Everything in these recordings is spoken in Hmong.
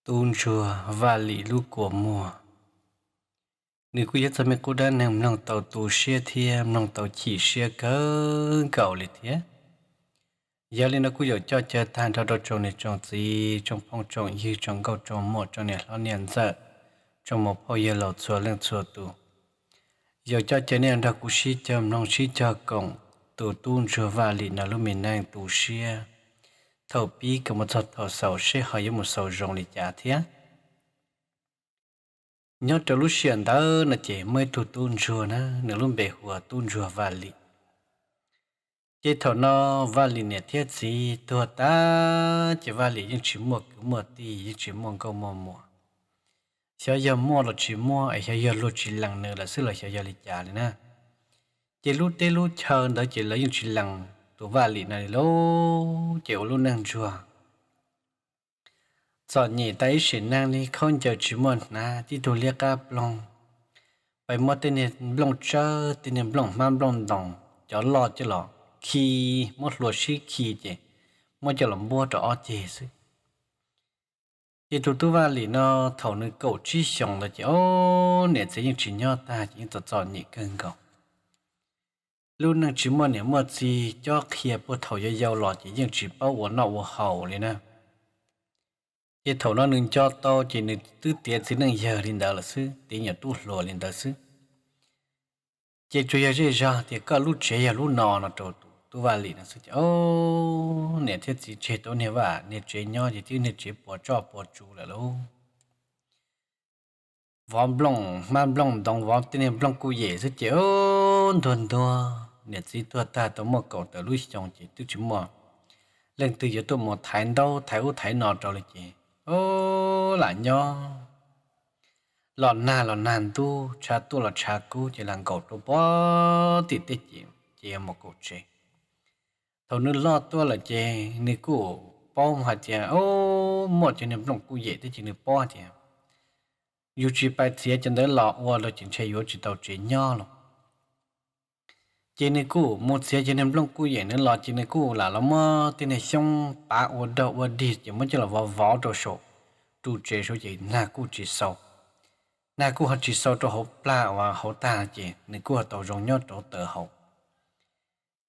Tub ntsuag Vaj Lim lub kua muag. Nws kuj yog txoj me qub dab neeg mloog tau tu siab thiab mloog tau chim siab kawg nkaus li thiab. Yog li no kuj yuav coj caw tag nrho rau tsoom niam tsoom txiv, tsoom phooj tsoom ywg, tsoom nkauj tsoom muam, tsoom niam hlob niam ntxawm, tsoom muam phauj yawg laus txhua leej txhua tus. Yuav coj caw nej nrog kuv sib cog mloog sib cog koom tus tub ntsuag Vaj Lim no lub me neej tu siab thaum pib kom mus txog thaum xaus seb ho yuav mus xaus zoo li cas thiab. Nyob rau lub sij hawm ntawd no ces muaj ib tug tub ntsuag na, nws lub npe hu ua tub ntsuag Vaj Lim. Ces thaum no Vaj Lim niam thiab txiv tuag tag ces Vaj Lim yeej tsis muaj kwv muaj tij, yeej tsis muaj nkauj muaj muam. Xyov yog muaj los tsis muaj es xyov yog luag tsis lees nws lawm xwb los xyov yog li cas li na. Ces lub teb lub chaw ntawd ces lawv yeej tsis lees tus Vaj Lim no li lauj, ces ua lub neej ntsuag txom nyem tag ib sim neej li, khaub ncaws tsis muaj hnav, tib tug liab qab ploog, pais muab tej niag nplooj tsawb, tej niag nplooj hmab nplooj ntoos cov loj coj los khi, muab hlua sib khi ces muab coj los npuab rau ob ceg xwb. Ces tus tub Vaj Lim no thaum nws kaum tsib xyoos ntawd ces ob niam txiv yeej tsis nyob tag ces yeej txom txom nyem kawg nkaus. Lub neej tsis muaj niam muaj txiv cob qhia puag thaum yau yau los ces yeej tsis paub ua noj ua haus li na. Ces thaum no nws nco tau ces nws twb tiav txiv neej yawg li ntawd lawm xwb, tiav nyuam tub hluas li ntawd xwb. Ces tsuas yog zej zog tias koj lub tsev yog lub no no rau tus tub Vaj Lim no xwb ces ob niam thiab txiv tseg tau niag vaj niag tsev nyob ces twb niag tsev puas tsoj puas tsuv lawm lauj. Vov nplooj hmab nplooj ntoos, vov tej niag nplooj kuj yem xwb ces ntuag ntuag, niam txiv tuag tag tau muaj kaum tawm lub xyoo ces twb tsis muaj leej twg yuav tuaj mus thaiv ntaub thaiv ub thaiv no rau li ces lam nyob los nag los nag ntub, tshav tuaj los tshav kub ces lam nkaum rau puag tim tej ces ces mus kaum tsev. Thaum nws loj tuaj lawm ces nws kuj paub hais tias muaj cov niag nplooj kuj yem thiab ces nws paub hais tias yus tsis pais txiav cov ntawd los ua rau ces ntshe yuav tsis tau tsev nyob los. Ces nws kuj mus txiav cov niag nplooj kuj yem ntawd los ces nws kuj lam los muab tej niag xyoob pav ua dog ua dig ces muab coj los vov vov rau saum ru tsev saud ces nag kuj tsis xau. Nag kuj ho tsis xau rau hauv plag uas hauv tag ces nws kuj ho tau zoo nyob rau taws hauv.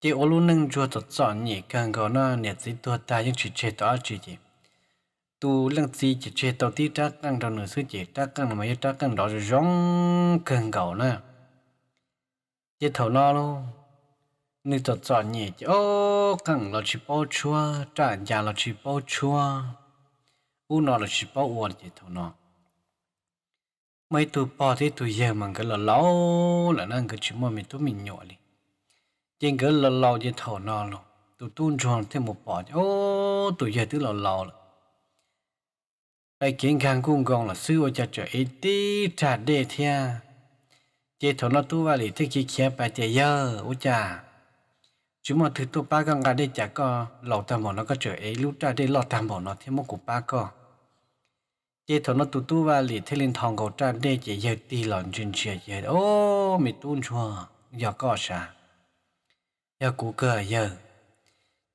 Ces ua lub neej ntsuag txom txom nyem kawg nkaus no, niam txiv tuag tag yeej tsis tseg tau dab tsi ces tus leej txiv ces tseg tau tib rab qeej rau nws xwb ces rab qeej no mas yog rab qeej nrov zoo zoo kawg nkaus na. Ces thaum no lauj, nws txom txom nyem ces ob qeej los tsis paub tshuab, raj ncas los tsis paub tshuab, ub no los tsis paub ua ces thaum no muaj ib tug pog thiab ib tug yawg mas nkawd los laus lawm na, nkawd tsis muaj me tub me nyuam li. Ces nkawd los laus ces thaum no los tus tub ntsuag thiaj mus pom ces ob tus yawg twb los laus lawm, pais kev nkag nkuj nkoos lawm xwb ua cas tseem ev tib rag dej thiab. Ces thaum no tub Vaj Lim thiaj khiav khiav pais tias yawg, ua cas tsis muaj twg tuaj pab koj nqa dej cas koj laus tag npaum no koj tseem ev lub raj dej loj tag npaum no thiab muab kuv pab koj? Ces thaum no tus tub Vaj Lim thiaj li nthos nkaus raj dej ces yawg tig los ntsia ntsia ces, o, me tub ntsuag, yog koj sav? Yog kuv kawg yawg.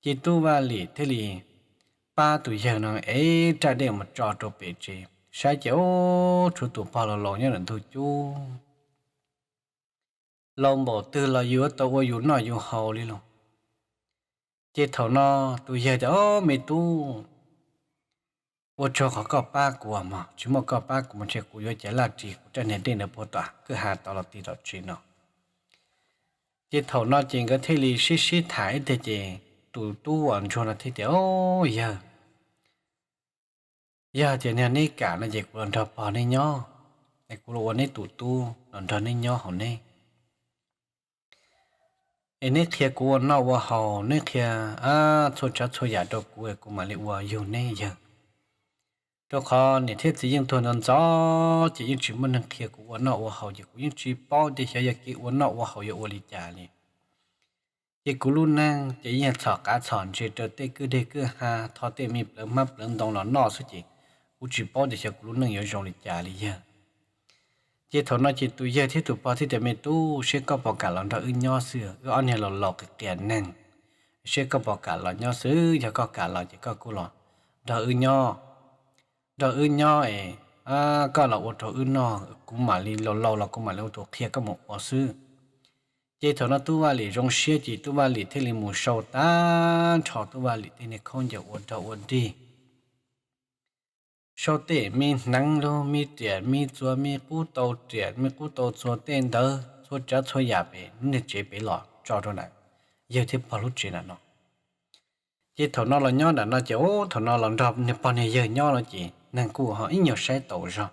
Ces tub Vaj Lim thiaj li pab tus yawg no ev raj dej mus tso rau pem tsev saib ces, o, tshuav tus pog laus laus nyob ntawm ntug cub, laus npaum twg los yuav tau ua yus noj yus haus li los. Ces thaum no tus yawg tias, o, me tub, ua tsaug qhov koj pab kuv mog, tsis muaj koj pab kuv mas ntshe kuv yuav cia laj ris kuv rab niag dej ntawd puag tom kwj ha tod los ti tom tsev no. Ces thaum no ces nkawd thiaj li sib sib tham ib tiag ces tus tub uas ntsuag no thiaj tias, o, yawg, yog tias neb kam no ces kuv los nrog pog neb nyob, es kuv los ua neb tus tub los nrog neb nyob hauv neb. Es neb qhia kuv ua noj ua haus, neb qhia txhua tsav txhua yam rau kuv es kuv mam li ua yug neb yawg. Rau qhov niam thiab txiv yeej tuag ntxov ntxov ces yeej tsis muaj neeg qhia kuv ua noj ua haus ces kuv yeej tsis paub tias xyov yog kev ua noj ua haus yuav ua li cas li. Ces kuv lub neej ces yeej txhom qav txhom ntses rau tej kwj deg kwj ha, tho tej me plawv hmab plawv ntoo los noj xwb ces kuv tsis paub tias xyov kuv lub neej yuav zoo li cas li yawg. Ces thaum no ces tus yawg thiab tus pog thiaj tias, me tub, seb koj puas kam los nrog wb nyob xwb, wb ob niag laus laus qias qias neeg, seb koj puas kam los nyob xwb, yog koj kam los ces koj kuj los nrog wb nyob. nrog wb nyob es koj los ua rau wb noj, kuv mam li laus laus los kuv mam li ua tus qhia koj mus ua xwb. Ces thaum no Tub Vaj Lim zoo siab ces Tub Vaj Lim thiaj li mus sau tag nrho Tub Vaj Lim tej niag khaub ncaws ua dog ua dig, sau tej me hneev lug, me riam me txuas, me qub tau riam me qub tau txuas, tej ntawv txhua tsav txhua yam pem lub niag tsev pem los tso rau ntawm yawg thiab pog lub tsev ntawm no. Ces thaum no los nyob ntawm no ces thaum no los nrog niag pog niag yawg nyob no ces neeg kuj ho ib nyuag saib taus zog,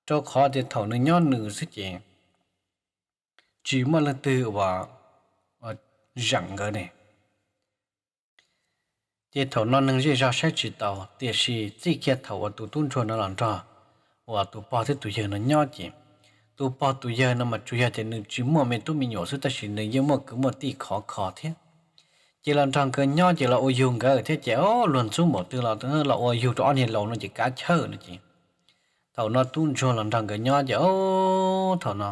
rau qhov tias thaum nws nyob nws xwb ces tsis muaj leej twg uas zeem nkawd ne. Ces thaum no neeg zej zog saib tsis taus, tiam sis txij kiag thaum uas tus tub ntsuag no los nrog uas tus pog thiab tus yawg no nyob ces tus pog tus yawg no mas tsuas yog tias nws tsis muaj me tub me nyuam xwb tab sis nws yeej muaj kwv muaj tij khov kho thiab. Ces los nrog nkawd nyob ces los ua yug nkawd thiab ces o luag ntxub npaum twg los los ua yug rau ob niag laus no ces kav chawj no ces thaum no tub ntsuag los nrog nkawd nyob ces o thaum no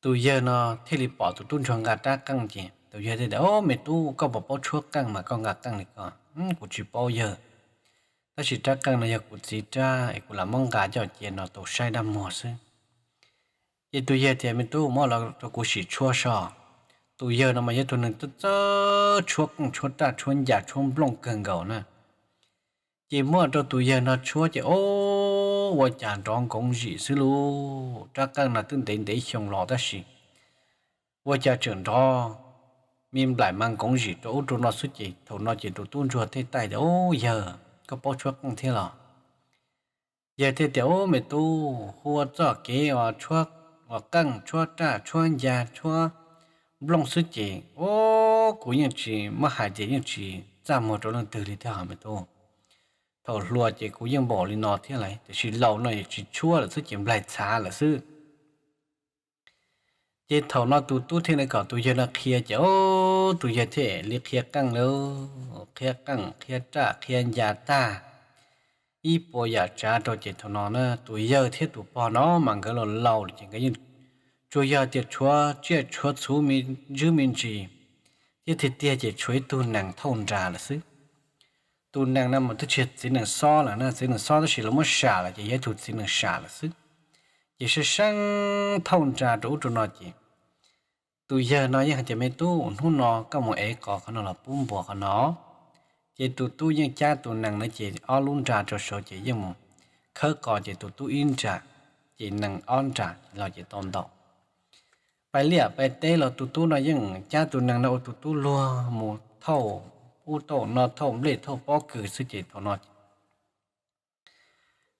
tus yawg no thiaj li pom tus tub ntsuag nqa rab qeej ces tus yawg thiaj tias, O me tub, koj puas paub tshuab qeej mas koj nqa qeej li ko? Kuv tsis paub yawg, tab sis rab qeej no yog kuv txiv rab es kuv lam muab nqa coj cia no tau saib dab muag xwb. Ces tus yawg tias, Me tub, muab los rau kuv sim tshuab so. Tus yawg no mas yog tus neeg txawj tshuab qeej tshuab raj tshuab ncas tshuab nplooj kawg nkaus na. Ces muab rau tus yawg no tshuab ces o, ua cas nrov nkoov zim xwb lauj. Rab qeej no twb ntev ntev xyoo los tab sis ua cas tseem nrov me nplaim mas nkoov zim rau ub rau no xwb ces thaum no ces tus tub ntsuag thiaj taij tias, O yawg, koj paub tshuab qeej thiab los? Yawg thiaj tias, O me tub, hu ua txoj kev uas tshuab, uas qeej tshuab raj tshuab ncas tshuab nplooj xwb ces o, kuv yeej tsis muab hais tias yeej tsis txaj muag rau leej twg li thiab hos me tub. Thaum hluas ces kuv yeej npaum li no thiab lawm, tiam sis laus no tsis tshuab lawm xwb ces nplaig txhav lawm xwb. Ces thaum no tus tub thiaj li kom tus yawg no qhia ces o, tus yawg thiaj li qhia qeej lawm, qhia qeej qhia raj qhia ncas tag ib puas yam tsav rau ces thaum no na tus yawg thiab tus pog no mas nkawd los laus lawm ces nkawd yeej tsuas yog tias tshuav tsiaj tshuav txhu me ntsis thiab tiag tiag ces tshuav ib tug nees thauj nras lawm xwb. Tus nees no mas twb tsis yog txiv nees xob lawm na, txiv nees xob tab sis lawv muab sam lawm ces yog ib tug txiv nees sam lawm xwb. Ces sab seeb thauj nras rau ub rau no ces tus yawg no yeej hais tias, Me tub, hnub no koj mus ev qos qhov no los pub npua qhov no. Ces tus tub yeej cab tus nees no ces ob lub nra rau saud ces yeej mus khawb qos ces tus tub ib nra, ces nees ob nra los ces tau ntau. Pais liaj pais teb los tus tub no yeej cab tus nees no ua tus tub luag mus thauj ub thauj no thauj nplej thauj pob kws xwb ces thaum no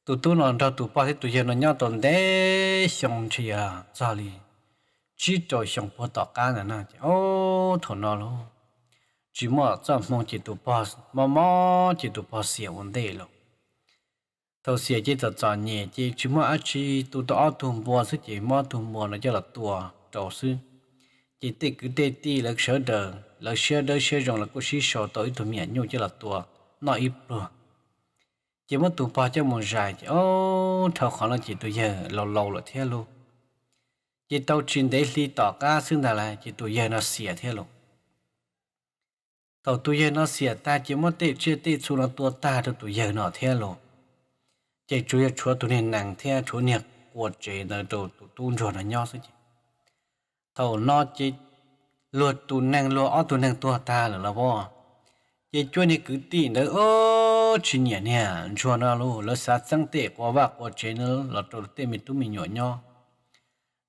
tus tub no nrog tus pog thiab tus yawg no nyob tau ntev xyoo ntshe yog txog li tsib rau xyoo puag tom qab ntawd na ces o, thaum no lauj, tsis muaj txoj hmoo ces tus pog mob mob ces tus pog xiam ua ntej lawm. Thaum xiam ces txom txom nyem ces tsis muaj dab tsi, tu tau ob tug npua xwb ces muab ob tug npua no coj los tua rau xwb. Ces tej kwv tej tij lawv sawv daws lawv siab dawb siab zoo lawv kuj sib sau tau ib tug me nyuam nyuj coj los tua noj ib pluag. Ces muab tus pog coj mus zais ces o, dhau qhov no ces tus yawg laus laus lawm thiab lauj. Ces tau tsis ntev hli tom qab xwb ntag lawm ces tus yawg no xiam thiab lauj. Thaum tus yawg no xiam tag ces muab tej tsiaj tej txhu no tua tag rau tus yawg no thiab lauj. Ces tsuas yog tshuav tus niag nees thiab tshuav niag qua tsev ntawd rau tus tub ntsuag no nyob xwb ces thaum no ces luag tus neeg luag ob tug neeg tuag tag lawm los as, ces cuab niag kwv tij ntawd tsis nyiam niag ntsuag no lauj, lawv xav txeeb tej qua vaj qua tsev no los rau tej me tub me nyuam nyob.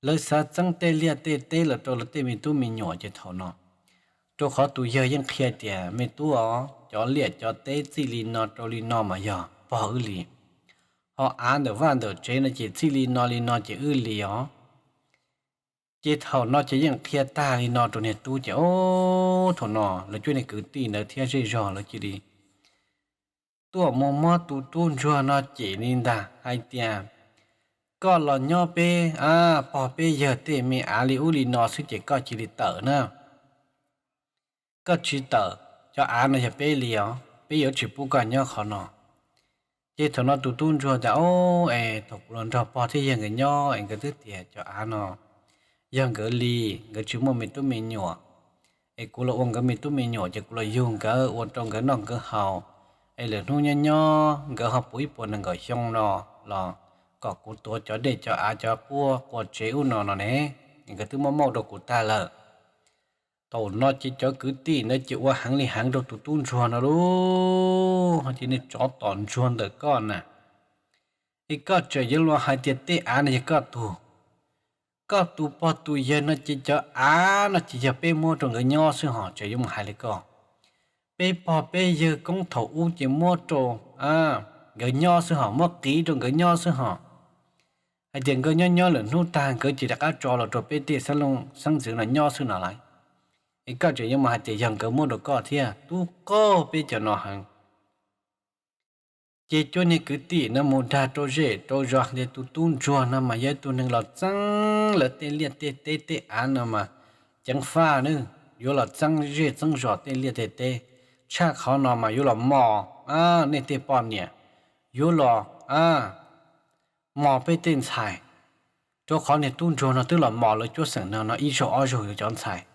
Lawv xav txeeb tej liaj tej teb los rau lawv tej me tub me nyuam ces thaum no, rau qhov tus yawg yeej qhia tias, Me tub os, cov liaj cov teb txij li no rau li no mas yog pog wb li, ho av ntawm vaj ntawm tsev no ces txij li no li no ces wb li os. Ces thaum no ces yeej qhia tag li no rau niag tub ces o, thaum no lawv cuab niag kwv tij ntawd thiab zej zog lawv cia li tuaj mus muab tus tub ntsuag no cem li ntag hais tias, Koj los nyob peb pog peb yawg tej me av li ub li no xwb ces koj cia li tawm na. Koj tsis tawm, cov av no yog peb li os, peb yuav tsis pub koj nyob qhov no. Ces thaum no tus tub ntsuag tias, O, es thaum kuv los nrog pog thiab yawg nkawd nyob es nkawd twb tias cov av no yog nkawd li, nkawd tsis muaj me tub me nyuam, es kuv los ua nkawd me tub me nyuam ces kuv los yug nkawd ua rau nkawd noj nkawd haus, es lwm hnub nyob nyob nkawd ho puv ib puas nees nkaum xyoo no los kom kuv tuav cov dej cov av cov quaj qua tsev ub no no ne, nkawd twb muab mauj rau kuv tag lawm. Thaum no ces cov kwv tij ntawd ces ua heev li heev rau tus tub ntsuag no lauj, ces niag tsov tom ntsuag ntawm koj na, es koj tseem yuav los hais tias tej av no yog koj tug, koj tus pog tus yawg no ces cov av no ces yog peb muab rau nkawd nyob xwb hos, tseem yuav mus hais li koj. Peb pog peb yawg koob thaum ub ces muab rau nkawd nyob xwb hos, muab qiv rau nkawd nyob xwb hos, hais tias nkawd nyob nyob lwm hnub tag nkawd ces rov qab tso los rau peb tej xeeb ntxwv no nyob xwb no lauj. Es koj tseem yuav mus hais tias yog nkawd muab rau koj thiab, tub qaug peb cov no heev. Ces cuab niag kwv tij no mus dag rau zej rau zos tias tus tub ntsuag no mas yog ib tug neeg los txeeb lawv tej liaj tej teb tej av no mas ceev faj nawb, yuav los txeeb zej txeeb zos tej liaj tej teb, tshaj qhov no mas yuav los mos nej tej poj niam, yuav los mos peb tej ntxhais, rau qhov niag tub ntsuag no twb los mos lawv cuab xeem no no ib zaug ob zaug yuav cov ntxhais.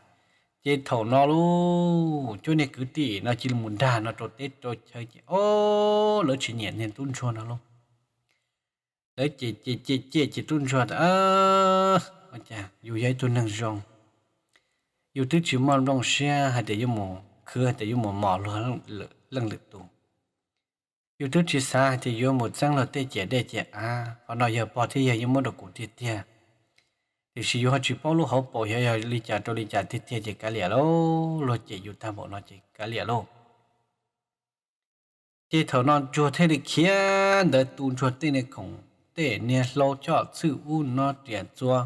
Ces thaum no lauj, cuab niag kwv tij no cia li mus dag no rau teb rau chaw ces o, lawv tsis nyiam niag tub ntsuag no lauj. Lawv ces ces ces ces ces tub ntsuag tias, ua cas yus yog ib tug neeg zoo, yus twb tsis muaj nplooj siab hais tias yuav mus khwv hais tias yuav mus mos luag leej lwm tus. Yus twb tsis xav hais tias yuav mus txeeb luag tej ciam dej ciam av, qhov no yog pog thiab yawg yeej muab rau kuv tiag tiag. Tiam sis yus ho tsis paub lub hauv paus xyov yog li cas rau li cas tiag tiag ces kav liam lauj, luag cem yus tag npaum no ces kav liam lauj. Ces thaum no ntsuag thiaj li khiav ntawd tu ntsuag tej niag khoom tej niag hlau choj txhwj ub no riam txua,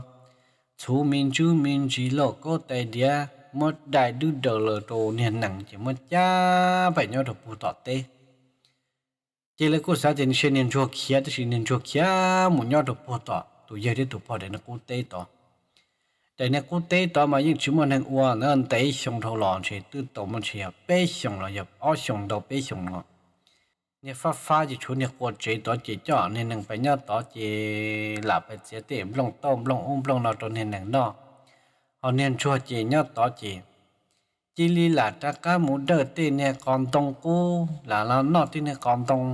txhuv me ntsuj me ntsis lauj kaub tais diav muab dai dwb daws los rau niag nees ces muab cab pais nyob rau puag tom teb. Ces lawv kuj xav tias nws cia niag ntsuag khiav, tab sis niag ntsuag khiav mus nyob rau puag tom tus yawg thiab tus pog daim niag qub teb tod. Daim niag qub teb tod mas yeej tsis muaj neeg ua ntawd, ntev xyoo dhau los ntshe twb tau muaj ntshe yog peb xyoos los yog ob xyoos ntau peb xyoos no. Niag fab fab ces tshuav niag qua tsev tod ces coj niag nees pais nyob tod ces lam pais txiav tej nplooj tauj nplooj ub nplooj no rau niag nees noj. Ho niag ntsuag ces nyob tod ces cia li lam rov qab mus dawj tej niag qos ntoo qub, lam los noj tej niag qos ntoo,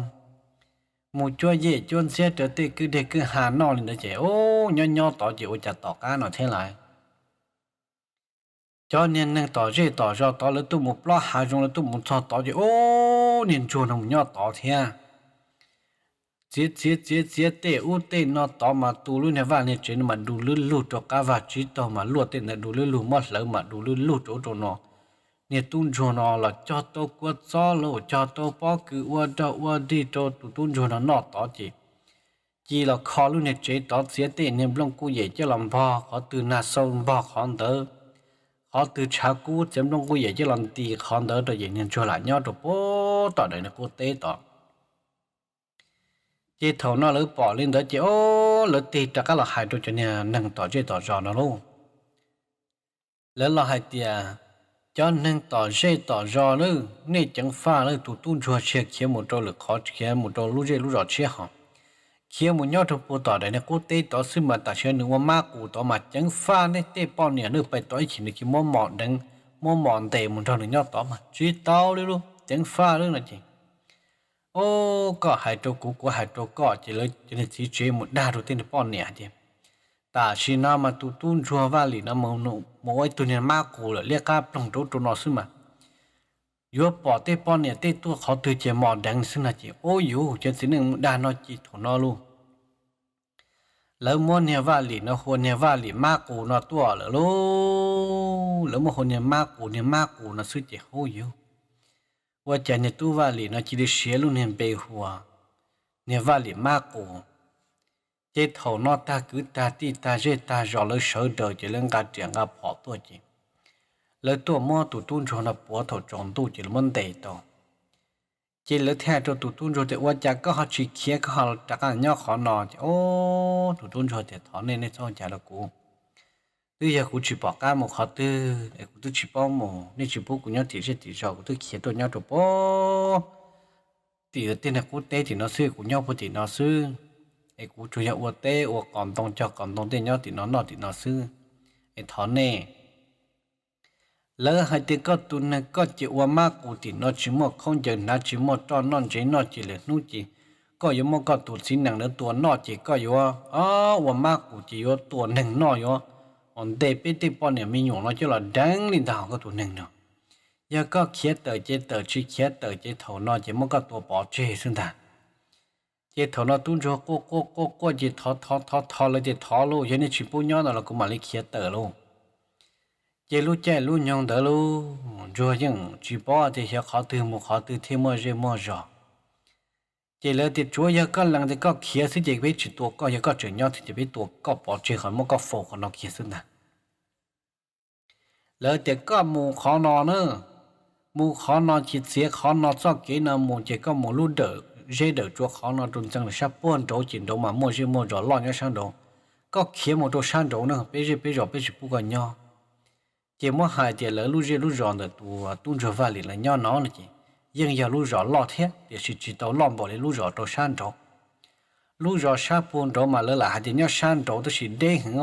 mus cuab yej cuab ntxhiab rau tej kwj deg kwj ha noj li ntawd ces ub, nyob nyob tod ces ua cas tom qab no thiab lawm. Cov niag neeg tom zej tom zos tod lawv tuaj mus plob hav zoov lawv tuaj mus txog tod ces ub, niag ntsuag no mus nyob tod thiab. Txiav txiav txiav txiav tej ub tej no tod mas tu lub niag vaj niag tsev no mas du lub lug rau qab vag tsib taug mas luaj tej ntawd du lub lug, muab hlawv mas du lub lug rau ub rau no. Niag tub ntsuag no los cog tau kua txob los cog tau pob kws ua rog ua dig rau tus tub ntsuag no noj tod ces cia los kho lub niag tsev tod, txiav tej niag nplooj kuj yem coj los npog qhov twg, nag xau npog qhov ntawd, qhov twg tshav kub txiav nplooj kuj yem coj los nti qhov ntawd rau ces niag ntsuag lam nyob rau puag tom daim niag qub teb tod. Ces thaum no lawv pom li ntawd ces o, lawv tig rov qab los hais rau cov niag neeg tom zej tom zos no lauj. Lawv los hais tias, cov neeg tom zej tom zos lauj, nej ceev faj lauj, tus tub ntsuag tsis khiav mus rau lwm qhov, khiav mus rau lub zej lub zos tshiab hos, khiav mus nyob rau puag tom daim niag qub teb tod xwb mas tam sim no nws ua mab qus tod mas ceev faj nej tej poj niam nawb, pais tau ib chim nws cia muab mos deev, muab mos ntes mus nrog nws nyob tod mas tsis tau li lauj, ceev faj lauj no ces. O, koj hais rau kuv, kuv hais rau koj, ces lawv cov niag txiv tsev mus dag rau tej niag poj niam tias, tam sim no mas tus tub ntsuag Vaj Lim no mus ua ib tug niag mab qus lawm, liab qab ploog rau ub rau no xwb mas yuav pom tej poj niam tej tuaj qhov twg ces mos deev xwb no ces, ub yuv, cov txiv neej mus dag no ces thaum no lauj, lawv muab niag Vaj Lim no hu ua niag Vaj Lim mab qus no tuaj lawm lauj. Lawv muab hu ua niag mab qus, niag mab qus no xwb ces, ub yuv, ua cas niag tub Vaj Lim no cia li siv lub niag npe hu ua niag Vaj Lim mab qus. Ces thaum no tag kwv tag tij tag zej tag zos lawv sawv daws ces lawv nqa riam nqa phom tuaj ces lawv tuaj muab tus tub ntsuag no puav thaum tsaus ntuj ces lawv muab ntes tau. Ces lawv thiaj hais rau tus tub ntsuag tias, ua cas koj ho tsis khiav, koj ho rov qab nyob qhov no? Ces, o, tus tub ntsuag tias, thov nej, nej txhob ua cas rau kuv. Twb yog kuv tsis pom qab mus qhov twg es kuv twb tsis paub mus, nej tsis pub kuv nyob tim zej tim zos, kuv twb khiav tuaj nyob rau puag tim tej niag qub teb tim no xwb, kuv nyob puag tim no xwb. Es kuv tsuas yog ua teb ua qos ntoo, cog qos ntoo tej nyob tim no noj tim no xwb. Es thov nej Lawv hais tias koj tus neeg koj ces ua mab qus tim no tsis muaj khaub ncaws hnav, tsis muaj roj noj ntsev noj, ces lwm hnub ces koj yuav muab koj tus txiv nees ntawd tua noj ces koj yuav ua mab qus ces yuav tua neeg noj, yuav ua ntes peb tej poj niam me nyuam no coj los deev li ntag koj tus neeg no. Yog koj khiav tawm ces tawm, tsis khiav tawm ces thaum no ces muab koj tua pov tseg xwb ntag. Ces thaum no tub ntsuag quaj quaj quaj quaj ces thov thov thov thov lawv tias thov lauj, yog nej tsis pub nyob no los kuv mam li khiav tawm lauj. Ces lub caij lub nyoog ntawd lauj, ntsuag yeej tsis paub tias xyov qhov twg mus qhov twg thiaj muaj zej muaj zos. Ces lawv tias tsuav yog koj lees tias koj khiav xwb ces peb tsis tua koj, yog koj tseem nyob thiab ces peb tua koj pov tseg qhov, muab koj faus qhov no kiag xwb ntag. Lawv tias koj mus qhov no na, mus qhov no ces txiav qhov no txoj kev no mus ces koj mus lub dawm zeb dawm tsua qhov no rau ntxeev lawm sab puag nraud ces nraud mas muaj zej muaj zos loj nyob sab nraud. Koj khiav mus rau sab nraud na, peb zej peb zos peb tsis pub koj nyob. Ces muab hais tias lawv lub zej lub zos ntawm tus tub ntsuag Vaj Lim lawv nyob no no ces yeej yog lub zos loj thiab tiam sis tsis tau loj npaum li lub zos rau sab nraud. Lub zos sab puag nraud mas lawv lam hais tias nyob sab nraud tab sis deb heev,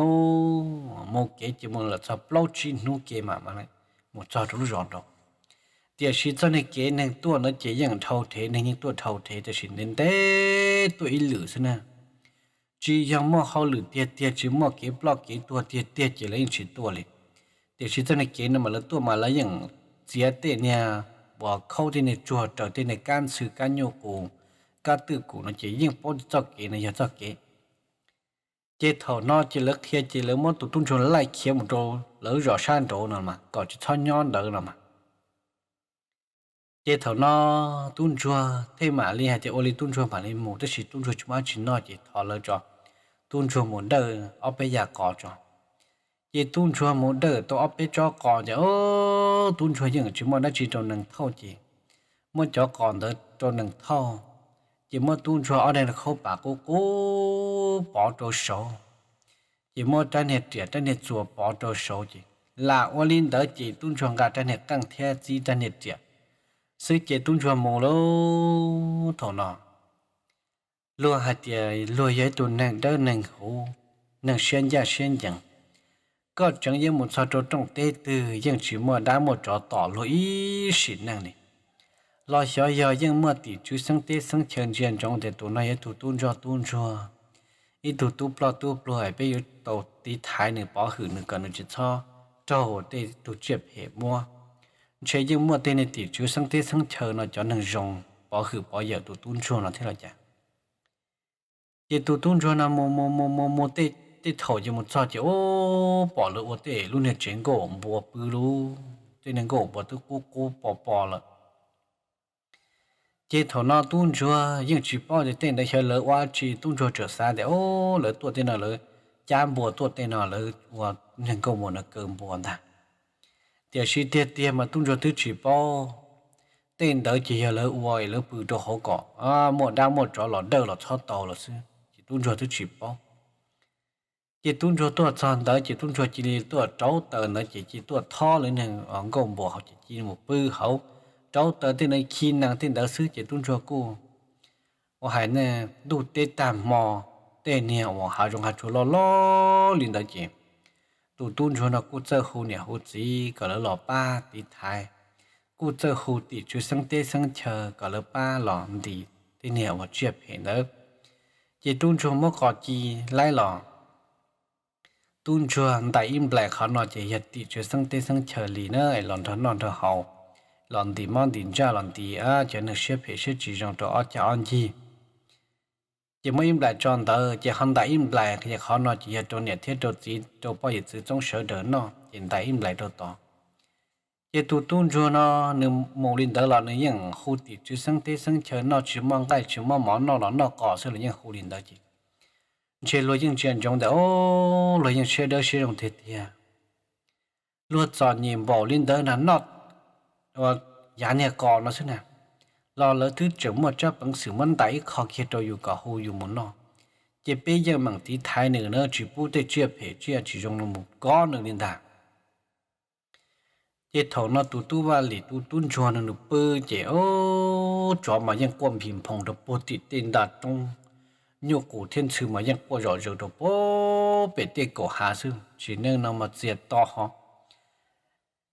mus kev ces mus lawm txog plaub tsib hnub kev mam mus txog rau lub zos nraud. Tiam sis txoj niag kev neeg tuaj ntawd ces yeej dhau thev, neeg yeej tuaj dhau thev tab sis ntev ntev tuaj ib lwm xwb na. Tsis yog muaj hauj lwm tiag tiag, tsis muaj kev ploj kev tuag tiag tiag ces lawv yeej tsis tuaj li. Tiam sis txoj niag kev no mas lawv tuaj mas lawv yeej txiav tej niag uas khaub tej niag tsuag raws tej niag kab ntxhw kab nyuj qus, kab twj kum no ces yeej paub tias txoj kev no yog txoj kev. Ces thaum no ces lawv qhia ces lawv muab tus tub ntsuag laij khiav mus rau lawv zos sab nraud no mas kom tsis txhob nyob ntawd no mas. Ces thaum no tub ntsuag thiaj mam li hais tias ua li tub ntsuag mam li mus, tab sis tub ntsuag tsis muaj dab tsi noj ces thov lawv tso, tub ntsuag mus dawj ob peb yam qos tso. Ces tub ntsuag mus dawj tau ob peb tsob qos ces tub ntsuag yeej tsis muaj dab tsi rau nees thauj ces muab cov qos ntawd rau nees thauj. Ces muab tub ntsuag ob daim khaub pam qub qub pov rau saud, ces muab rab niag riam rab niag txuas pov rau saud ces lam ua li ntawd ces tub ntsuag nqa rab niag qeej thiab txib rab niag riam xwb ces tub ntsuag mus lauj. Thaum no luag hais tias luag yog ib tug neeg dawb neeg huv, neeg siab ncaj siab ncees. Koj tseem yuav mus txog rau rooj teb twg yeej tsis muaj dab muaj tsov tom luag ib sim neej li. Los xyov yog yeej muaj tim tswv xeeb teb xeeb chaw ntsia ntsoov tias tus no yog ib tug tub ntsoj tub ntsuag, ib tug tub ploj tub pluag es peb yuav tau tiv thaiv nws pov hwm nws kom nws tsis txhob raug tej tug tsiaj phem muab. Ntshe yeej muaj tej niag tim tswv xeeb teb xeeb chaw no cov neeg zoo pov hwm pov yawm tus tub ntsuag no thiab los cas. Ces tus tub ntsuag no mus mus mus mus mus tej thaum ces mus txog ces ub pom lawv ua tej lub niag tsev nkauj npua pw lauj, tej niag nkauj npua twb qub qub po po lawm. Ces thaum no tub ntsuag yeej tsis paub tias tej ntawd xyov lawv ua dab tsi, tub ntsuag txawm xav tias ub lawv tuaj tej no lawv cab npua tuaj tej no lawv ua niag nkauj npua no kaw npua ntag. Tiam sis tiag tiag mas tub ntsuag twb tsis paub, tej ntawd ces yog lawv ua es lawv pw rau hauv kom muaj dab muaj tsov los dawj los txhob tau los xwb ces tub ntsuag twb tsis paub. Ces tub ntsuag tuaj txog ntawd ces tub ntsuag cia li tuaj rauv taws ntawd ces cia li tuaj thob lawv niag nkauj npua hauv ces cia li mus pw hauv, rauv taws tej ntawd khi nees tej ntawd xwb ces tub ntsuag kuj ua hais ntuj teb tag hmo, tej niag uas hav zoov hav tsuag loj loj li ntawd ces tus tub ntsuag no kuj txawj hu niam hu txiv kom lawv los pab tiv thaiv, kuj txawj hu tim tswv xeeb teb xeeb chaw kom lawv pab los ntim tej niag uas tsiaj phem ntawd. Ces tub ntsuag muab qos ci laib los, tub ntsuag ntais ib nplais qhov no ces yog tim tswv xeeb teb xeeb chaw li na, los nrog noj nrog haus, los ntim mob ntim ntsaj los ntim cov neeg siab phem siab tsis zoo rau ob cag ob ncig. Ces muab ib nplais tso ntawd ces ho ntais ib nplais qhov no ces yog rau niam thiab rau txiv rau poj yawm txwv txoob sawv daws noj ces ntais ib nplais rau tod. Ces tus tub ntsuag no nws mus li ntawd los nws yeej hu tim tswv xeeb teb xeeb chaw noj tsis muaj nqaij tsis muaj mov noj los noj qos xwb los yeej hu li ntawd ces ntshe luag yeej ntsia ntsoov ntawm o, luag yeej siab dawb siab zoo tiag tiag. Luag txom nyem npaum li ntawd na noj yav niag qos no xwb na, los lawv twb tseem muaj tsab peev xwm muab ntais ib qho kiag rau yus kom hu yus mus noj. Ces peb yeej meem tiv thaiv nws na, tsis pub tej tsiaj phem tsiaj tsis zoo no mus kob nws li ntag. Ces thaum no tus tub Vaj Lim tus tub ntsuag no nws pw ces o, tsov mas yeej quaj nphis nphoo rau puag tim tej ntaj roob, nyuj qus thiab ntxhw mas yeej quaj zom zaws rau puag pem tej kaum hav xwb, tsis neej no mas txias to ho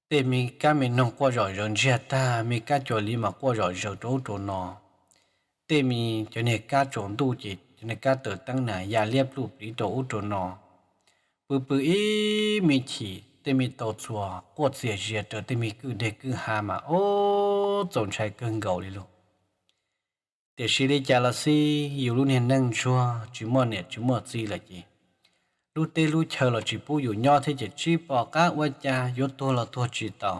tej me kab me noog quaj zom zaws ntsiag tag, me kab cua liv mas quaj zom zaws rau ub rau no. Tej me cov niag kab tsaus ntuj ces cov niag kab taws teeb na ya liab pluj pliv rau ub rau no. Pw pw ib me chim tej me tau txuas quaj txias zias raws tej me kwj deg kwj ha mas ub txaus ntshai kawg nkaus li lauj. Tiam sis li cas los xij yus lub niag neej ntsuag tsis muaj niam tsis muaj txiv lawm ces lub teb lub chaw los tsis pub yus nyob thiab ces tsis pom qab ua cas, yuav tuag los tuag tsis tau.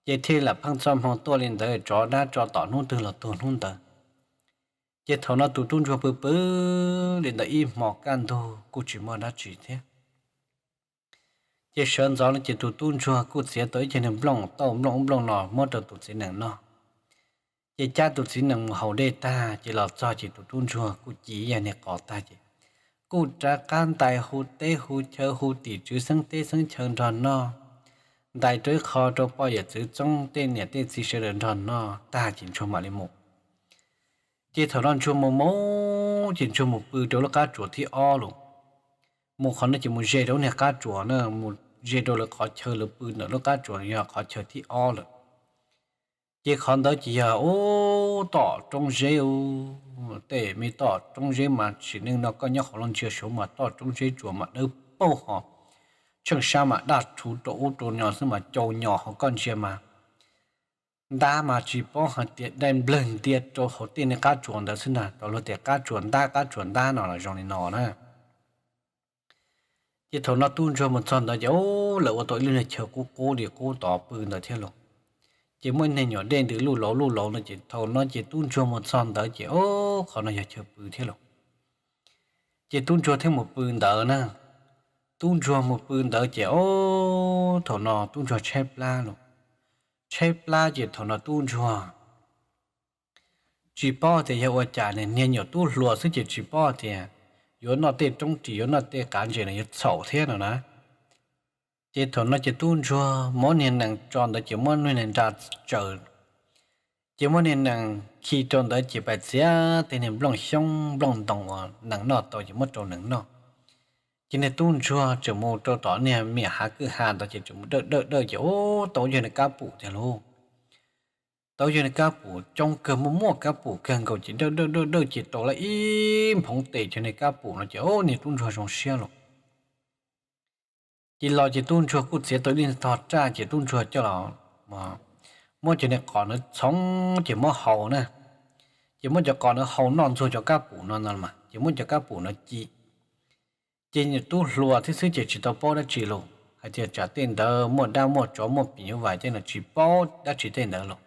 Ces thiaj lam pheej txoj hmoo tuaj li ntawd, tsov dab tso tom hnub twg los tuag hnub ntawd. Ces thaum no tus tub ntsuag pw pw li ntawd ib hmo kaj ntug kuj tsis muaj dab tsi thiab. Ces sawv ntxov no ces tus tub ntsuag kuj txiav tau ib ceg niag nplooj tauj nplooj ub nplooj no muab rau tus txiv nees noj. Ces cab tus txiv nees mus haus dej tag ces los txog ces tus tub ntsuag kuj ci ib yam niag qos tag ces kuj rov qab ntais hu teb hu chaw hu tim tswv xeeb teb xeeb chaw nrog noj, ntais rau ib qho rau poj yawm txwv txoob tej niam tej txiv sawv daws nrog noj tag ces ntsuag mam li mus. Ces thaum no ntsuag mus mus ces ntsuag mus pw rau lub qab tsuas thib ob lawm. Mus qhov no ces mus ze rau lub niag qab tsuas na, mus ze rau lawv qhov chaw lawv pw ntawm lub qab tsuas yog qhov chaw thib ob lawm. Ces qhov ntawd ces yog ub tom roob zeb, tej me toj roob zeb mas sim neej no koj nyob qhov los ntsia saud mas toj roob zeb tsuas mas dawb paug ho, tsheej sab mas daj rhuv rau ub rau no xwb mas cau nyos ho koj ntsia mas ntab mas tsis paub hais tias dai nplawg ntia rau hauv tej niag qab tsuas ntawd xwb ntag, tau luag tias qab tsuas ntab qab tsuas ntab no los zoo li no na. Ces thaum no tub ntsuag mus txog ntawd ces lawv ua tau ib lub niag chaw qub qub li qub tod pw ntawd thiab lauj. Ces muaj ib niag nyuam dej ntws luj lauv luj lauv no ces thaum no ces tub ntsuag mus txog ntawd ces ub qhov no yog chaw pw thiab lauj. Ces tub ntsuag thiaj mus pw ntawd na. Tub ntsuag mus pw ntawd ces ub thaum no tub ntsuag tshaib plab lauj. Tshaib plab ces thaum no tub ntsuag tsis paub tias yog ua cas, niag nyuam tub hluas xwb ces tsis paub tias yuav noj tej roob ris yuav noj tej qav ntses no yuav txhaum thiab no na. Ces thaum no ces tub ntsuag muab niag nees tso ntawd ces muab niag nees nra tsaws, ces muab niag nees khi rau ntawd ces pais txiav tej niag nplooj xyoob nplooj ntoo uas nees noj tau ces muab rau nees noj. Ces niag tub ntsuag tseem mus rau tom niag me hav kwj ha ntawd ces tseem mus dawj dawj dawj ces ub tau yog niag kab pum tiag lauj. Tau yog niag kab pum coob kawg, muaj muaj kab pum kawg nkaus ces dawj dawj dawj dawj ces tau lawm ib nphoov tes cov niag kab pum no ces ub niag tub ntsuag zoo siab lauj. Ces los ces tub ntsuag kuj txiav tau ib tog raj ces tub ntsuag coj los muab cov niag qos ntawd txhoov ces muab hau na. Ces muab cov qos ntawd hau noj ntxuag cov kab pum no no mas ces muab cov kab pum no ci. Ces niag tub hluas thiab xwb ces tsis tau paub dab tsi lauj, hais tias tsam tej ntawd muaj dab muaj tsov muaj phim nyuj vais tej no tsis paub dab tsi tej ntawd lauj.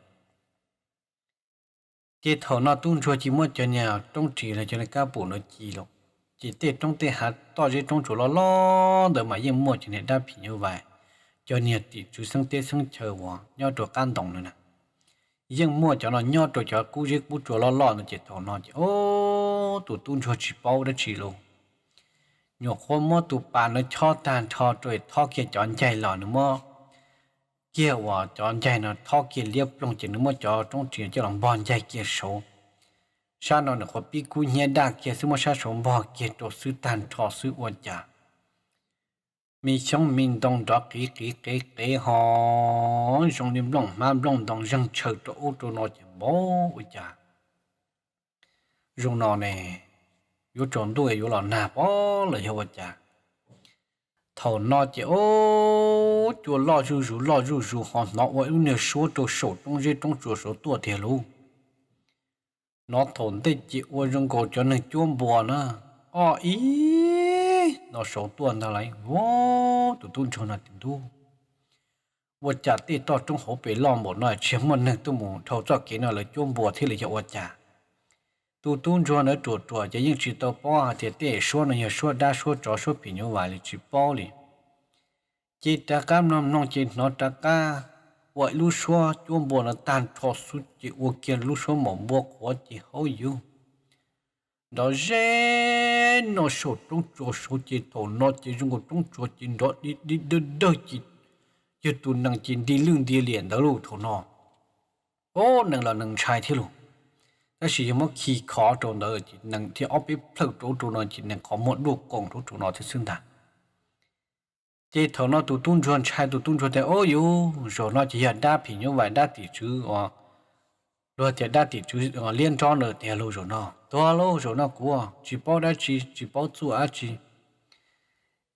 Ces thaum no tub ntsuag cia muab cov niag roob ris los cov niag kab pum no ci lauj, ces tej roob tej hav toj zeb roob tsuas loj loj ntawd mas yeej muaj cov niag dab phim nyuj vais, cov niag tim tswv xeeb teb xeeb chaw uas nyob rau qab ntoo no na. Yeej muaj cov no nyob rau cov qub zeb qub tsuas loj loj no ces thaum no ces ub tus tub ntsuag tsis paub dab tsi lauj. Nyuam qhuav muab tus pas no chob tag nrho rau thob kiag cov ncaig los nws muab kiag uas cov ncaig no thob kiag liab ploog ces nws muab cov roob ris coj los npog ncaig kiag saud. Sab no nws qhuav pib kub hnyiab daj kiag xwb muab sab saud npog kiag rau xwb tag nrho xwb ua cas me xyoob me ntoo nrov qiv qiv qev qev ho zoo li nplooj hmab nplooj ntoo zeeg tshaw rau ub rau no ces npau ua cas zoo no ne, yuav tsaus ntuj yuav los nag pob los yog ua cas. Thaum no ces ub cua loj zuj zus loj zuj zus ho hnov ua ib lub niag suab rau saum roob zeb roob tsuas saud tuaj tiag lauj. Hnov thaum ntej ces ua zoo nkaus cov neeg cuab npua na, o ib no saud tuaj ntag lauj. Tus tub ntsuag no tias ntuj, ua cas tej toj roob hauv pes loj npaum no tsis muaj neeg tuaj mus dhau txoj kev no lawv cuab npua thiab li yog ua cas. Tus tub ntsuag ntawd ruam ruam ces yeej tsis tau paub hais tias tej suab no yog suab dab suab tsov suab phim nyuj vais li tsis paub li. Ces rov qab mloog mloog ces hnov rov qab ua ib lub suab cuab npua no tag nrho xwb ces ua kiag lub suab maum npua qhuav ces hauv yus nrov zeb no saum roob tsuas saud ces thaum no ces zoo nkaus roob tsuas ces nrov di di dawg dawg ces yog tus nees ces nti lwj nti liam ntawd lauj thaum no. O, nees los nees ntshai thiab lauj, tab sis yog muab khi khov rau ntawd ces nees thiaj ob peb plhawj rau rau no ces nees qhov muag duaj koos rau rau no thiab xwb ntag. Ces thaum no tus tub ntsuag ntshai, tus tub ntsuag tias, Au yus, zaum no ces yog dab phim nyuj vais, dab tim tswv, luag tias dab tim tswv liab nrob na tiag lauj. Zaum no tuag lauj, zaum no kuv tsis paub dab tsi, tsis paub txuj dab tsi.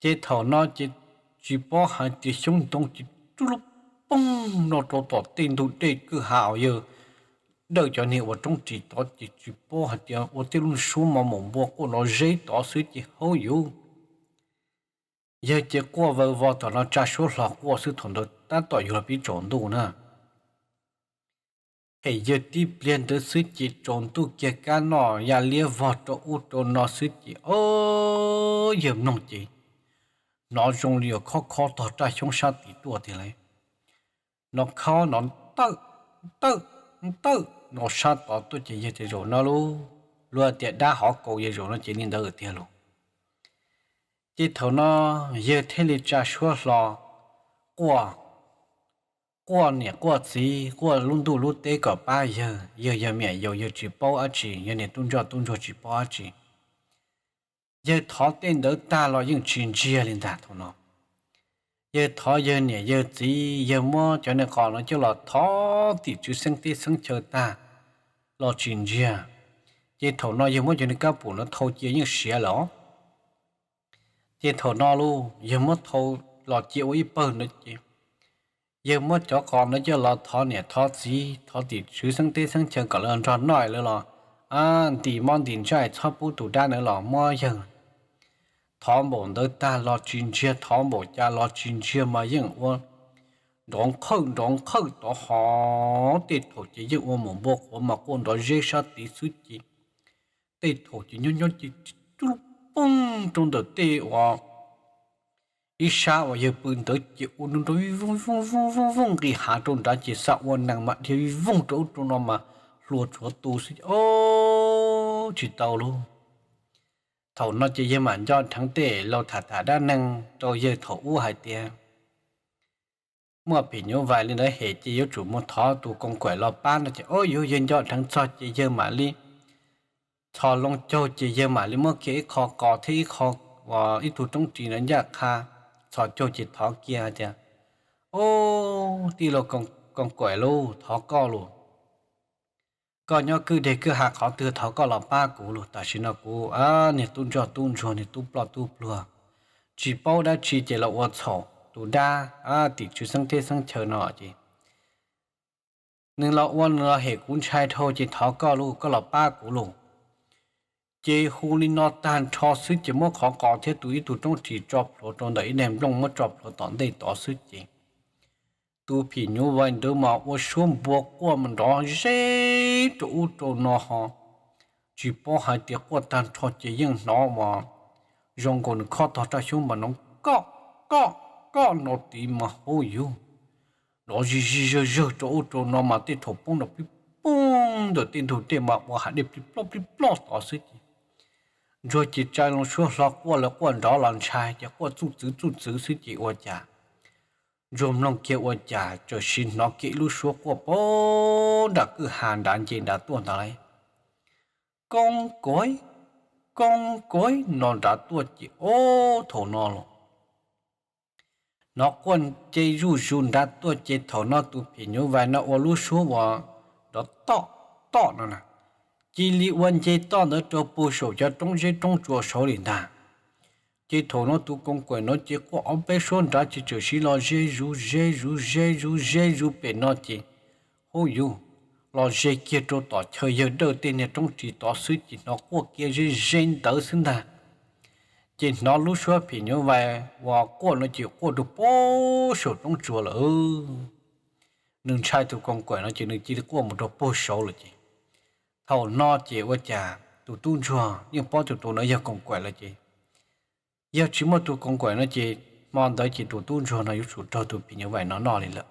Ces thaum no ces tsis paub hais tias xyoob ntoo ces rub lub poog no rau tom tej ntug dej kwj ha uas yawg dawj cov niag ua roob ris tod ces tsis paub hais tias ua tej lub suab mos maum npua quaj nrov zeb tod xwb ces hauv yus, yawg ces quaj vawv vos tom no tsa suab hlo quaj xwb. Thaum ntawd tab tom yuav los pib tsaus ntuj na. Hem yawg tib pliag ntawd xwb ces tsaus ntuj kiag, kab noj ya liab vog rau ub rau no xwb ces, o, yawg mloog ces hnov zoo li yuav khob khob tog raj xyoob sab tid tuaj tiag lauj. Hnov khob, hnov tawm tawm tawm no sab tod tuaj ces yawg tias, Zaum no lauj, luag tias dab hov kaus, yawg zaum no ces li ntawd tiag lauj. Ces thaum no yawg thiaj li tsa suab hlo quaj, quaj niam quaj txiv, quaj lub ntuj lub teb kom pab yawg. Yawg yog me nyuam yaus, yawg tsis paub dab tsi, yawg niam tub ntsoj tub ntsuag tsis paub dab tsi. Yawg thov tej ntawd tag los yeej tsis ntsiag li ntag. Thaum no yawg thov yawg niam yawg txiv, yawg muab cov niag qos no coj los thov tim tswv xeeb teb xeeb chaw tag los tsis ntsiag. Ces thaum no yawg muab cov niag kab pum no thau cia yeej siav lawm os. Ces thaum no lauj, yawg muab thau los cia ua ib pawg no ces yawg muab cov qos no coj los thov niam thov txiv, thov tim tswv xeeb teb xeeb chaw kom lawv nrog noj lawv los ntim mob ntim ntsaj txhob pub tus dab ntawd los muab yawg. Thov npaum ntawd tag los tsis ntsiag, thov npaum cas los tsis ntsiag mas yeej ua nrov qhawj nrov qhawj tod hov. Tej thaum ces yeej ua maum npua qhuav mas quaj nrov zeb sab tid xwb ces tej thaum ces nyob nyob ces rub lub poog rau ntawm tej uas ib sab uas yawg pw ntawd ces ua nrov nrov vij vooj vooj vooj vooj nqis hav rau nrad ces xav ua nees mas dhia vij vooj rau ub rau no mas hlua tshuav tu xwb, o, tsis tau lauj. Thaum no ces yawg mam nco dheev tej laus tham tham dab neeg rau yawg thaum ub hais tias muaj phim nyuj vais li ntawd hem ces yuav tsum mus thov tus koos kaim los pab no ces, o, yawg nco dheev txog ces yawg mam li txhos loo caug ces yawg mam li muab kiag ib qho qos thiab ib qho, ib tug roob ris ntawd ncaj qha, txhos caug ces thov kiag tias, o, tij laug koos kaim lauj, thov koj lauj, koj nyob kwj deg kwj ha qhov twg thov koj los pab kuv lauj. Tam sim no kuv niag tub ntsoj tub ntsuag, niag tub ploj tub pluag, tsis paub dab tsi ces los ua txhaum tus dab tim tswv xeeb teb xeeb chaw no ces nws los ua nws los hem kuv ntshai dhau ces thov koj lauj, koj los pab kuv lauj. Ces hu li no tag nrho xwb ces muab qhov qos thiab tus ib tug roob ris tso plhuav rau ntawm ib daim nplooj muab tso plhuav tom ntej tod xwb ces tus phim nyuj vais ntawd mas ua suab npua quaj mas nrov zeb rau ub rau no ho, tsis paub hais tias quaj tag nrho ces yeej hnov mas zoo nkaus nws khob tog raj xyoob mas nrov koj koj koj no tid mas hauv yus, nrov zig zig zawg zawg rau ub rau no mas tej thaum poob nrov plig poog ntawm tej ntug dej mas ua hav dej plig ploj plig ploj tod xwb ces ntsuag ces tsa loo suab hlo quaj lawv quaj nrov los ntshai ces quaj txuj txwv txuj txwv xwb ces ua cas ntsuag mloog kiag ua cas txawm sim hnov kiag ib lub suab quaj puag nram kwj ha nrad nce nrad tuaj ntag lauj. Koos kaim, koos kaim no nrad tuaj ces ob thaum no los hnov quaj nce zuj zus nrad tuaj ces thaum no tus phim nyuj vais no ua lub suab uas nrov toj toj no na, cia li ua nce toj ntawd rau puag saum cov roob zeb roob tsua saud li ntag. Ces thaum no tus koos kaim no ces quaj ob peb suab nrad ces txawm sim los ze zus ze zus ze zus ze zus pem no ces hub yus, los ze kiag rau tom chaw yawg dawj tej niag roob ris tod xwb ces hnov quaj kiag ze ze ntawd xwb ntag. Ces hnov lub suab phim nyuj vais uas quaj no ces quaj rau puag saum roob tsua lawm. Nws ntshai tus koos kaim no ces nws cia li quaj mus rau puag saud lawm ces thaum no ces ua cas tus tub ntsuag yeej paub tus tus no yog koos kaim lawm ces yog tsis muaj tus koos kaim no ces hmo ntawd ces tus tub ntsuag no yuav tsum raug tus phim nyuj vais no noj li lawm.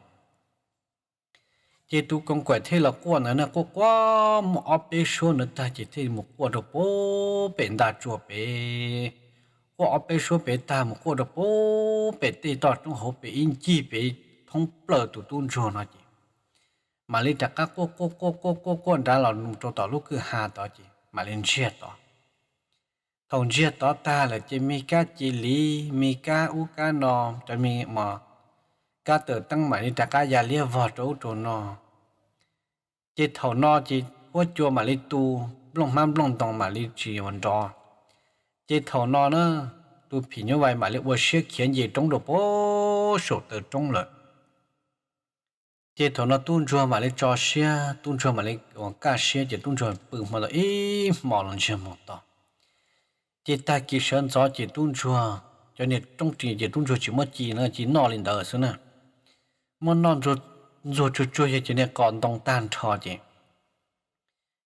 Ces tus koos kaim thiaj los quaj ntawd na, quaj quaj muaj ob peb suab ntawd tag ces thiaj mus quaj rau puag pem ntaj tsua pem. Quaj ob peb suab pem tag mus quaj rau puag pem tej toj roob hauv pem ib ncig pem thoob plaws tus tub ntsuag no ces mam li rov qab quaj quaj quaj quaj quaj quaj nrad los rau tom lub kwj ha tod ces mam li ntsiag tod. Thaum ntsiag tod tag lawm ces me kab cia li, me kab ub kab no, cov me kab tawm teeb mam li rov qab ya liab vog rau ub rau no. Ces thaum no ces huab cua mam li tu, nplooj hmab nplooj ntoo mam li tsis ua nrov. Ces thaum no na, tus phim nyuj vais mam li ua siab khiav nce roob rau pem saum taw roob lawm. Ces thaum no tub ntsuag mam li tso siab, tub ntsuag mam li ua kaj siab ces tub ntsuag pw hmo ntawd ib hmo los ntsiag mus to. Ces tag kis sawv ntxov ces tub ntsuag, cov niag roob ris ces tub ntsuag tsis muab ci na, ci noj li ntawd xwb na. Muab noj ntxuag tsuag tsuag yog cov niag qos ntoo tag nrho ces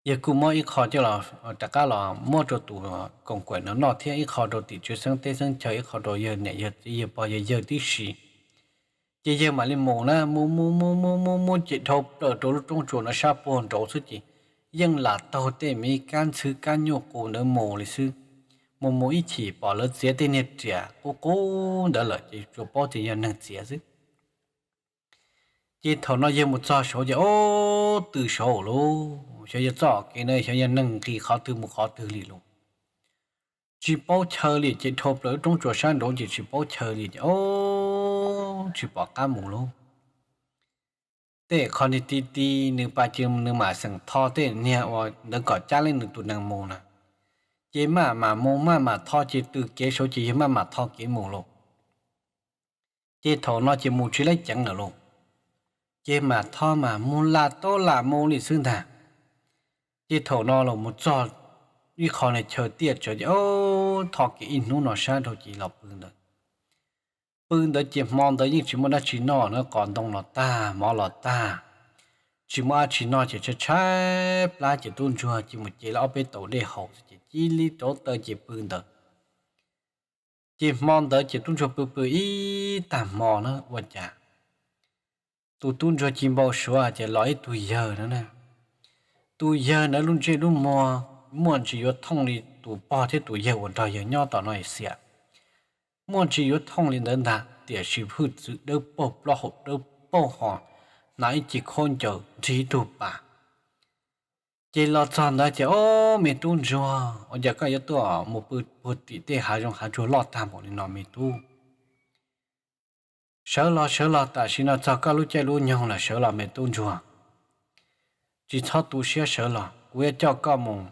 yawg kuj muab ib qho coj los rov qab los muab rau tus koom kuam no noj thiab ib qho rau tim tswv xeeb teb xeeb chaw, ib qho rau yawg niam yawg txiv yawg pog yawg yawg tib si. Ces yawg mam li mus na, mus mus mus mus mus mus ces dhau plaws rau lub roob tsuas no sab puag nraud xwb ces yeej lam taug tej me kab ntxhw kab nyuj qus ntawd mus li xwb. Mus mus ib chim pom lawv txiav tej niag riam qub qub ntawd lawm ces tsuas paub tias yog neeg txiav xwb. Ces thaum no yawg mus txog saud ces ob tw saud lauj, xyov yog txoj kev na xyov yog neeg nqis qhov twg mus qhov twg li lauj. Tsis paub chaw li ces dhau plaws lub roob tsuas sab nraud ces tsis paub chaw li ces ob tsis pom qab mus lauj. Tej qhov niag ti ti nws pas ces nws mam xeem tho tej niag ua ntawd kom cab li nws tus nees mus na. Ces maj mam mus maj mam tho ces tw kev saud ces yawg maj mam tho kev mus lauj. Ces thaum no ces mus tsis laib ceev lawm lauj. Ces mam tho mam mus lam tau lam mus li xwb ntag. Ces thaum no los mus txog ib qho niag chaw tiaj tsawv ces ob tho kev ib hnub no sab rau ces los pw ntawd. Pw ntawd ces hmo ntawd yeej tsis muaj dab tsi noj na, qos ntoo los tag mov los tag, tsis muaj dab tsi noj ces tshaib tshaib plab ces tub ntsuag ces mus cev li ob peb tau dej haus xwb ces cia li rauv taws ces pw ntawd. Ces hmo ntawd ces tub ntsuag pw pw ib tag hmo na ua cas tus tub ntsuag ci npau suav ces los ib tug yawg no na. Tus yawg ntawd lub ntsej lub muag muaj ntsis yuav thooj li tus pog thiab tus yawg uas nrog yawg nyob tom no xiam, muaj ntsis yuav thooj li ntawd ntag tiam sis hwj txwv dawb paug plaub hau dawb paug ho hnav ib ce khaub ncaws nrig ib tug pas. Ces los txog ntawd ces ob me tub ntsuag ua cas koj yuav tuaj mus pw puag tim tej hav zoov hav tsuag loj tag npaum li no me tub? Sawv los sawv los tam sim no txog koj lub caij lub nyoog lawm, sawv los me tub ntsuag. Tsis txhob tu siab, sawv los kuv yuav coj koj mus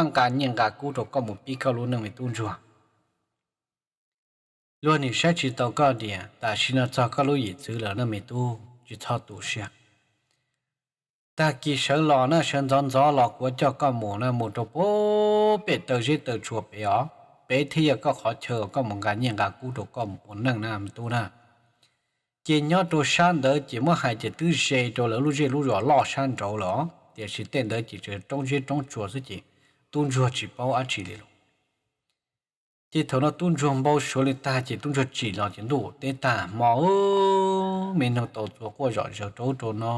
nqa nyiaj nqa kub rau koj mus pib koj lub neej me tub ntsuag. Luag nim saib tsis taus koj diam, tam sim no txog koj lub yim txwv lawm na me tub, tsis txhob tu siab. Tag kis sawv los na, sawv ntxov ntxov los kuv yuav coj koj mus na, mus rau pem taw zeb taw tsuas pem os, pem thiaj yog koj qhov chaw koj mus nqa nyiaj nqa kub rau koj mus ua neej na me tub na. Ces nyob rau sab ntawd ces muab hais tias twb ze rau lawv lub zej lub zos loj sab nraud lawm os, tiam sis tej ntawd ces tseem roob zeb roob tsuas xwb ces tub ntsuag tsis paub dab tsi li lauj. Ces thaum no tub ntsuag npau suav li tag ces tub ntsuag tsim los ces ntuj teb tag hmo, me noog tau txua quaj zom zaws rau ub rau no,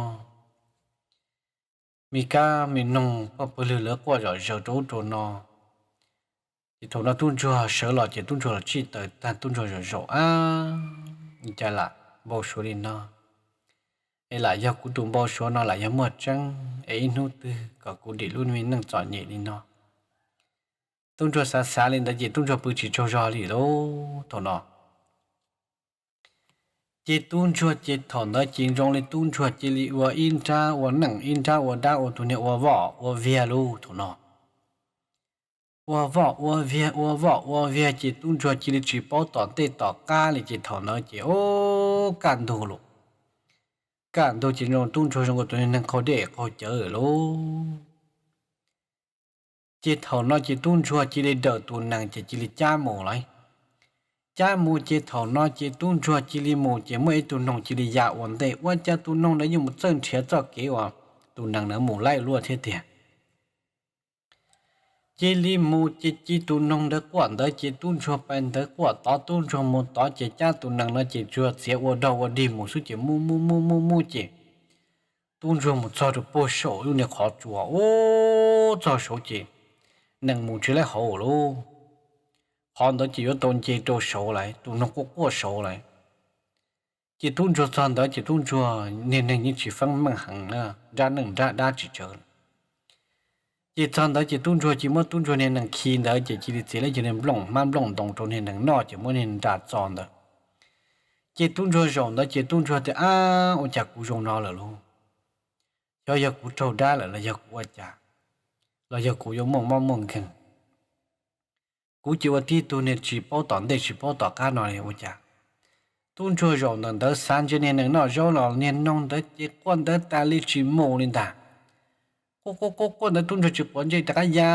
me kab me noog poj pawg lwg lawv quaj zom zaws rau ub rau no. Ces thaum no tub ntsuag sawv los ces tub ntsuag los tsij taws tag tub ntsuag zaum zaum, ab, cas lam npau suav li no, es lam yog kuv tus npau suav no lam yog muaj tseeb es ib hnub twg kom kuv dim lub me neej txom nyem li no. Tub ntsuag xav xav li ntawd ces tub ntsuag pw tsis tsaug zog li lauj thaum no. Ces tub ntsuag ces thaum ntawd ces zoo li tub ntsuag cia li ua ib nrab ua neej ib nrab ua dab ua tus niag ua voj ua viag lauj thaum no. Ua voj ua viag ua voj ua viag ces tub ntsuag cia li tsis paub tom ntej tom qab li ces thaum ntawd ces o, kaj ntug lauj. Kaj ntug ces zoo tub ntsuag zoo nkaus tus niag neeg qaug dej qaug cawv lauj. Ces thaum no ces tub ntsuag cia li dawm tus nees ces cia li cab mus lawm. Cab mus ces thaum no ces tub ntsuag cia li mus ces muaj ib tug noog cia li ya ua ntej, ua cas tus noog ntawd yeej mus txawj nrhiav txoj kev uas tus nees ntawd mus laib luaj thiab tiag. Cia li mus ces cia tus noog ntawd quaj ntawd ces tub ntsuag pais ntawd, quaj tod tub ntsuag mus tod ces cab tus nees no ces tsuas txiav ua dog ua dig mus xwb ces mus mus mus mus mus ces tub ntsuag mus txog rau puag saum lub niag qhov tsua ub, txog saud ces nees mus tsis laib hauv lauj. Qhov ntawd ces yuav tau nce rau saud lawm, tus noog quaj quaj saud lawm. Ces tub ntsuag txog ntawd ces tub ntsuag niag neeg yeej tsis feeb meej heev na, nrab neej nrab dab tsis tsawg. Ces txog ntawd ces tub ntsuag cia li muab tub ntsuag niag nees khi ntawd ces cia li txiav lawv cov niag nplooj hmab nplooj ntoo rau niag nees noj ces muab niag nra txo ntawd. Ces tub ntsuag zaum ntawd ces tub ntsuag tias, Ab, ua cas kuv zoo no lawm lauj? Xyov yog kuv raug dab lawm los yog kuv ua cas, los yog kuv yuav muaj mob muaj nkeeg. Kuv ces ua tib tug niag tsis paub tom ntej tsis paub tom qab no li ua cas. Tub ntsuag zaum ntawm ntawd xav ntsia niag nees noj zaub los niag noog ntawd ces quaj ntawd tas li tsis mus li ntag. Quaj quaj quaj quaj ntawd tub ntsuag tsis quav ntsej rov qab ya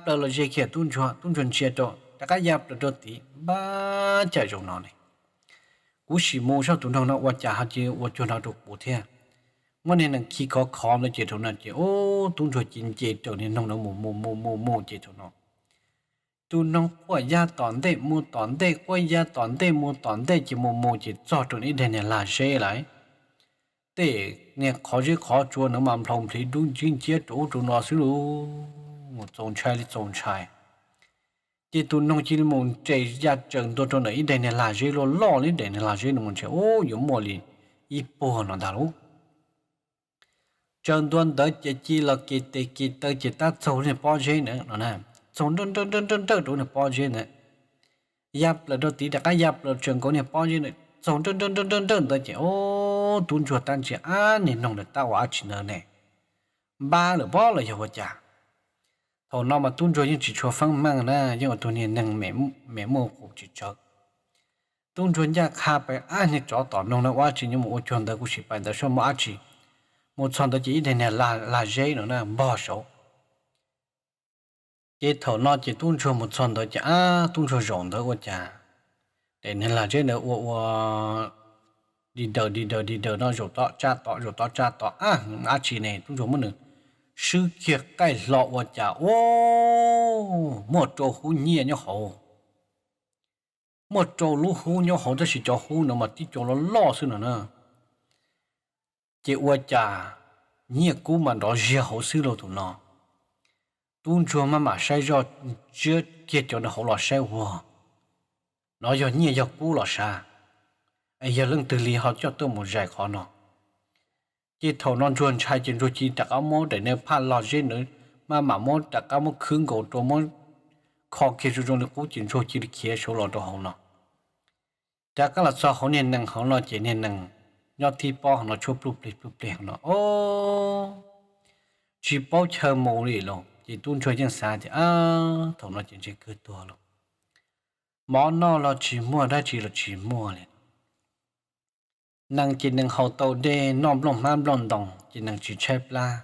plaws los ze kiag tub ntsuag, tub ntsuag ntsia rau rov qab ya plaws rau tid, Npab, cas zoo no ne? Kuv sim mus saib tus noog no ua cas ho cia li ua cuag no rau kuv thiab. Muab niag nees khi khov khov ntawd ces thaum no ces ub tub ntsuag cia li nce raws niag noog no mus mus mus mus mus ces thaum no tus noog quaj ya tom ntej mus tom ntej, quaj ya tom ntej mus tom ntej ces mus mus ces txog rau ib daim niag lag zeb lawm. Tej niag qhov zeb qhov tsua ntawd mas nplhau nplhi dub ntsib nciab rau ub rau no xwb lauj, txaus ntshai li txaus ntshai. Ces tus noog cia li mus nres ya tsaws ntua rau ntawm ib daim niag lag zeb loj loj li, daim niag lag zeb no mus ntshe ub yuav muaj li ib puag no ntag lauj. Tsaws ntua ntawd ces cia li los kev tes kev taw ces tab txaug niag pob zeb ntawd no, txaug nrawj nrawj nrawj nrawj rau niag pob zeb ntawd, ya plaws rau tid rov qab ya plaws tsaws nkaus niag pob zeb ntawd txaug nrawj nrawj nrawj nrawj nrawj ntawd ces ub tub ntsuag tab ntsia, Ab, niag noog ntawd tab ua dab tsi ntawd ne? Npab lawm pob los yog ua cas? Thaum no mas tub ntsuag yeej tsis tshua feeb meej na, yeej ua tug niag neeg me muaj qus tsis tsawv. Tub ntsuag ncaj qha pais, Ab, niag tsov tom noog no ua dab tsi yuav mus ua cuag ntawd, kuv sim pais ntawd saib muaj dab tsi. Mus txog ntawd ces ib daim niag lag zeb no na npog saud. Ces thaum no ces tub ntsuag mus txog ntawd ces ab tub ntsuag zaum ntawd ua cas daim niag lag zeb ntawd ua ua di daws di daws di daws no zaum tod tsa tod zaum tod tsa tod, ab, dab tsi ne? Tub ntsuag muab nws swb kiag qaij hlo ua cas ub, muaj rau hub nyiaj nyob hauv. Muaj rau lub hub nyob hauv tab sis cov hub no mas tib co loj loj xwb no na. Ces ua cas nyiaj kub mas nrov ziag hauv xwb lauj. Thaum no tub ntsuag maj mam saib zoj, tsiab kiag cov ntawd hauv los saib ua, no yog nyiaj yog kub los sav, es yog leej twg li ho coj tuaj mus zais qhov no. Ces thaum no ntsuag ntshai ces ntsuag cia li rov qab muab daim niag phaj lag zeb ntawd maj mam muab rov qab muab khwb nkaus rau muab kho kiag zoo zoo li qub ces ntsuag cia li khiav saud los rau hauv no. Rov qab los txog hauv niag nees hauv no ces niag nees nyob tib pob hauv no tshuab pluj plig pluj plig hauv no, o, tsis paub chaw mus li lauj. Ces tub ntsuag yeej xav tias, ab, thaum no ces ntshe kawg tuag lauj, mov noj los tsis muaj dab tsi los tsis muaj li. Nees ces nees haus tau dej noj nplooj hmab nplooj ntoos ces nees tsis tshaib plab,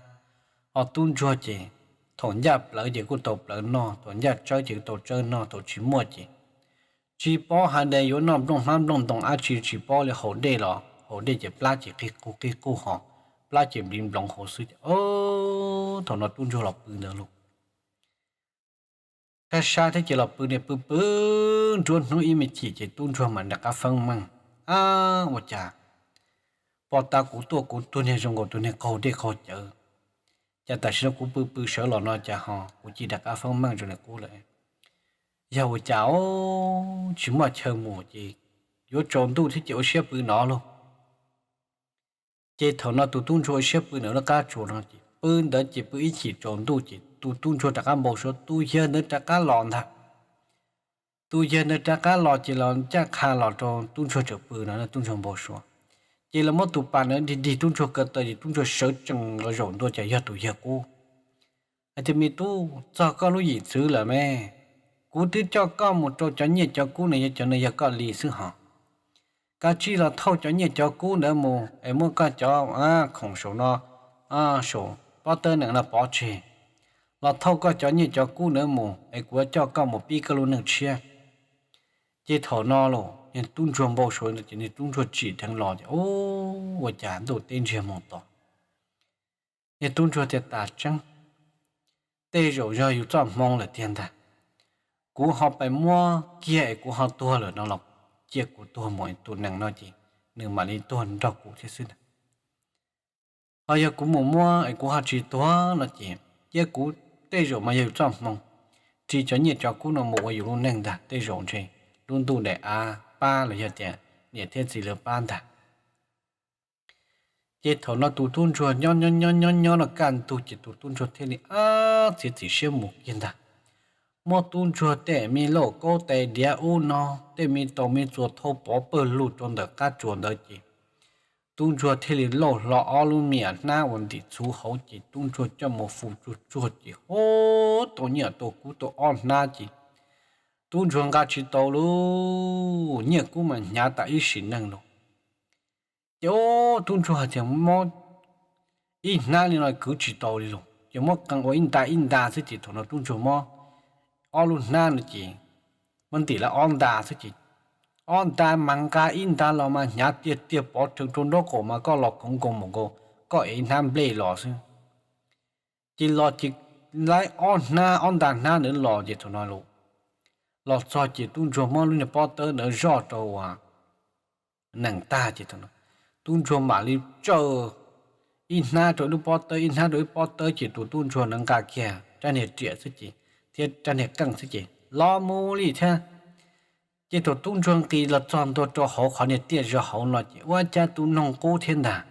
ho tub ntsuag ces thaum ncaj plawv ces kuj tau plawv noj, thaum ncaj tsawb ces kuj tau tsawb noj, thaum tsis muaj ces tsis paub hais tias yuav noj nplooj hmab nplooj ntoos dab tsi, tsis paub li, haus dej los haus dej ces plab ces qig qug qig qug ho plab ces npliv nploov hauv xwb. Thaum no tub ntsuag los pw ntawd lauj, kaj sab thiab ces los pw niag pw pw nruab hnub ib me chim ces tub ntsuag mam rov qab feeb meej, ab, ua cas pom tas kuv tuaj kuv tug niag zoo nkaus tus niag qaug dej qaug cawv, cas tam sim no kuv pw pw sawv los no cas ho kuv cia li rov qab feeb meej zoo li qub lawm. Yog ua cas tsis muaj chaw mus ces yuav tsaus ntuj thiab ces ua siab pw no lauj. Ces thaum no tus tub ntsuag ua siab pw ntawm lub qab tsuas no ces pw ntawd ces pw ib chim tsaus ntuj ces tus tub ntsuag rov qab npau suav, tus yawg ntawd rov qab los ntag. Tus yawg ntawd rov qab los ces los ncaj qha los rau tub ntsuag tseem pw no, tub ntsuag npau suav. Ces los muab tus pas ntawd dig dig tub ntsuag ko taw ces tub ntsuag sawv tsees los zaum ntua ces yog tus yawg qub. Hais tias, me tub, txog koj lub yim txwv lawm me, kuv twb coj koj mus rau cov nyiaj cov kub no, yog cov no yog koj li xwb hos. Kav tsij los thauj cov nyiaj cov kub ntawd mus es muab koj cov khoom saum no, saum pob tawb nees no pov tseg. Los thauj koj cov nyiaj cov kub ntawd mus es kuv yuav coj koj mus pib koj lub neej tshiab. Ces thaum no los niag tub ntsuag npau suav ntawd ces niag tub ntsuag tsim dheev los ces ua cas ntuj teb ntsiag mus tos. Niag tub ntsuag tias, tas tseeb, tej zaum yog yus txoj hmoo lawm tiag ntag. Kuv ho pais muab kiag es kuv ho tuag lawm no los cia kuv tuag mus es tus nees no ces nws mam li tuag nrog kuv thiab xwb ntag. Ho yog kuv mus muab es kuv ho tsis tuag no ces cia kuv, tej zaum mas yog yus txoj hmoo, ris cov nyiaj cov kub no mus ua yus lub neej ntag, tej zaum ntshe lub ntuj daim av pab los yog tias niam thiab txiv lawv pab ntag. Ces thaum no tus tub ntsuag nyob nyob nyob nyob nyob no kaj ntug ces tus tub ntsuag thiaj li ab txiav txim siab mus kiag ntag. Muab tub ntsuag tej me lauj kaub tais diav ub no, tej me taus me txuas thau pov pawg lug rau ntawm qab tsuas ntawd ces tub ntsuag thiaj li lauj hlo ob lub me hnab uas ntim txhuv hauv ces tub ntsuag coj mus fus tsuag tsuag ces hub tau nyiaj tau kub tau ob hnab ces tub ntsuag nqa tsis tau lub nyiaj kub mas hnyav tas ib sim neej lawm. Ces tub ntsuag hais tias muab ib hnab li no kwv tsis tau li lawm ces muab qee ua ib nta ib nta xwb ces thaum no tub ntsuag muab ob lub hnab no ces muab ntim lawv ob nta xwb ces ob nta mas nqa ib nta los mas hnyav tiag tiag pov rhees rau nraub qaum mas koj los khoov nkaus mus nkaus koj ev hnab nplej los xwb. Ces los ces laib ob hnab ob nta hnab ntawd los ces thaum no los txog ces tub ntsuag muab lub niag pob tawb ntawd zoj rau uas nees tag ces thaum no tub ntsuag mam li tsawm ib hnab rau ib lub pob tawb ib hnab rau ib pob tawb ces tus tub ntsuag ntawd nqa kiag rab niag riam xwb ces thiab rab niag qeej xwb ces los mus li thiab. Ces thaum tub ntsuag nqis los txog ntua rau hauv qhov niag tiaj zog hauv no ces ua cas tus noog qub thiab ntag.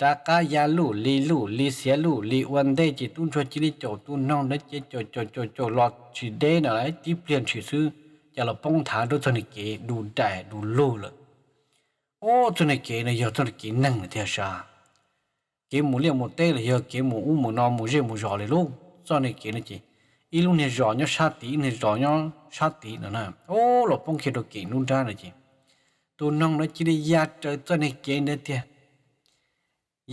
Rov qab ya luj li luj li xiav luj li ua ntej ces tub ntsuag cia li caum tus noog ntawd ces caum caum caum caum los tsis deb no tib pliag ntshis xwb ces los poob nthav rau txoj niag kev du dais du lug lawm. Ub, txoj niag kev no yog txoj niag kev neeg lawm thiab sas. Kev mus liaj mus teb los yog kev mus ub mus no mus zej mus zos li lauj. Txoj niag kev no ces ib lub niag zos nyob sab tid ib lub niag zos nyob sab tid no na. Ub, los poob kiag rau kev nruab nrab no ces tus noog no cia li ya raws txoj niag kev ntawd tiag,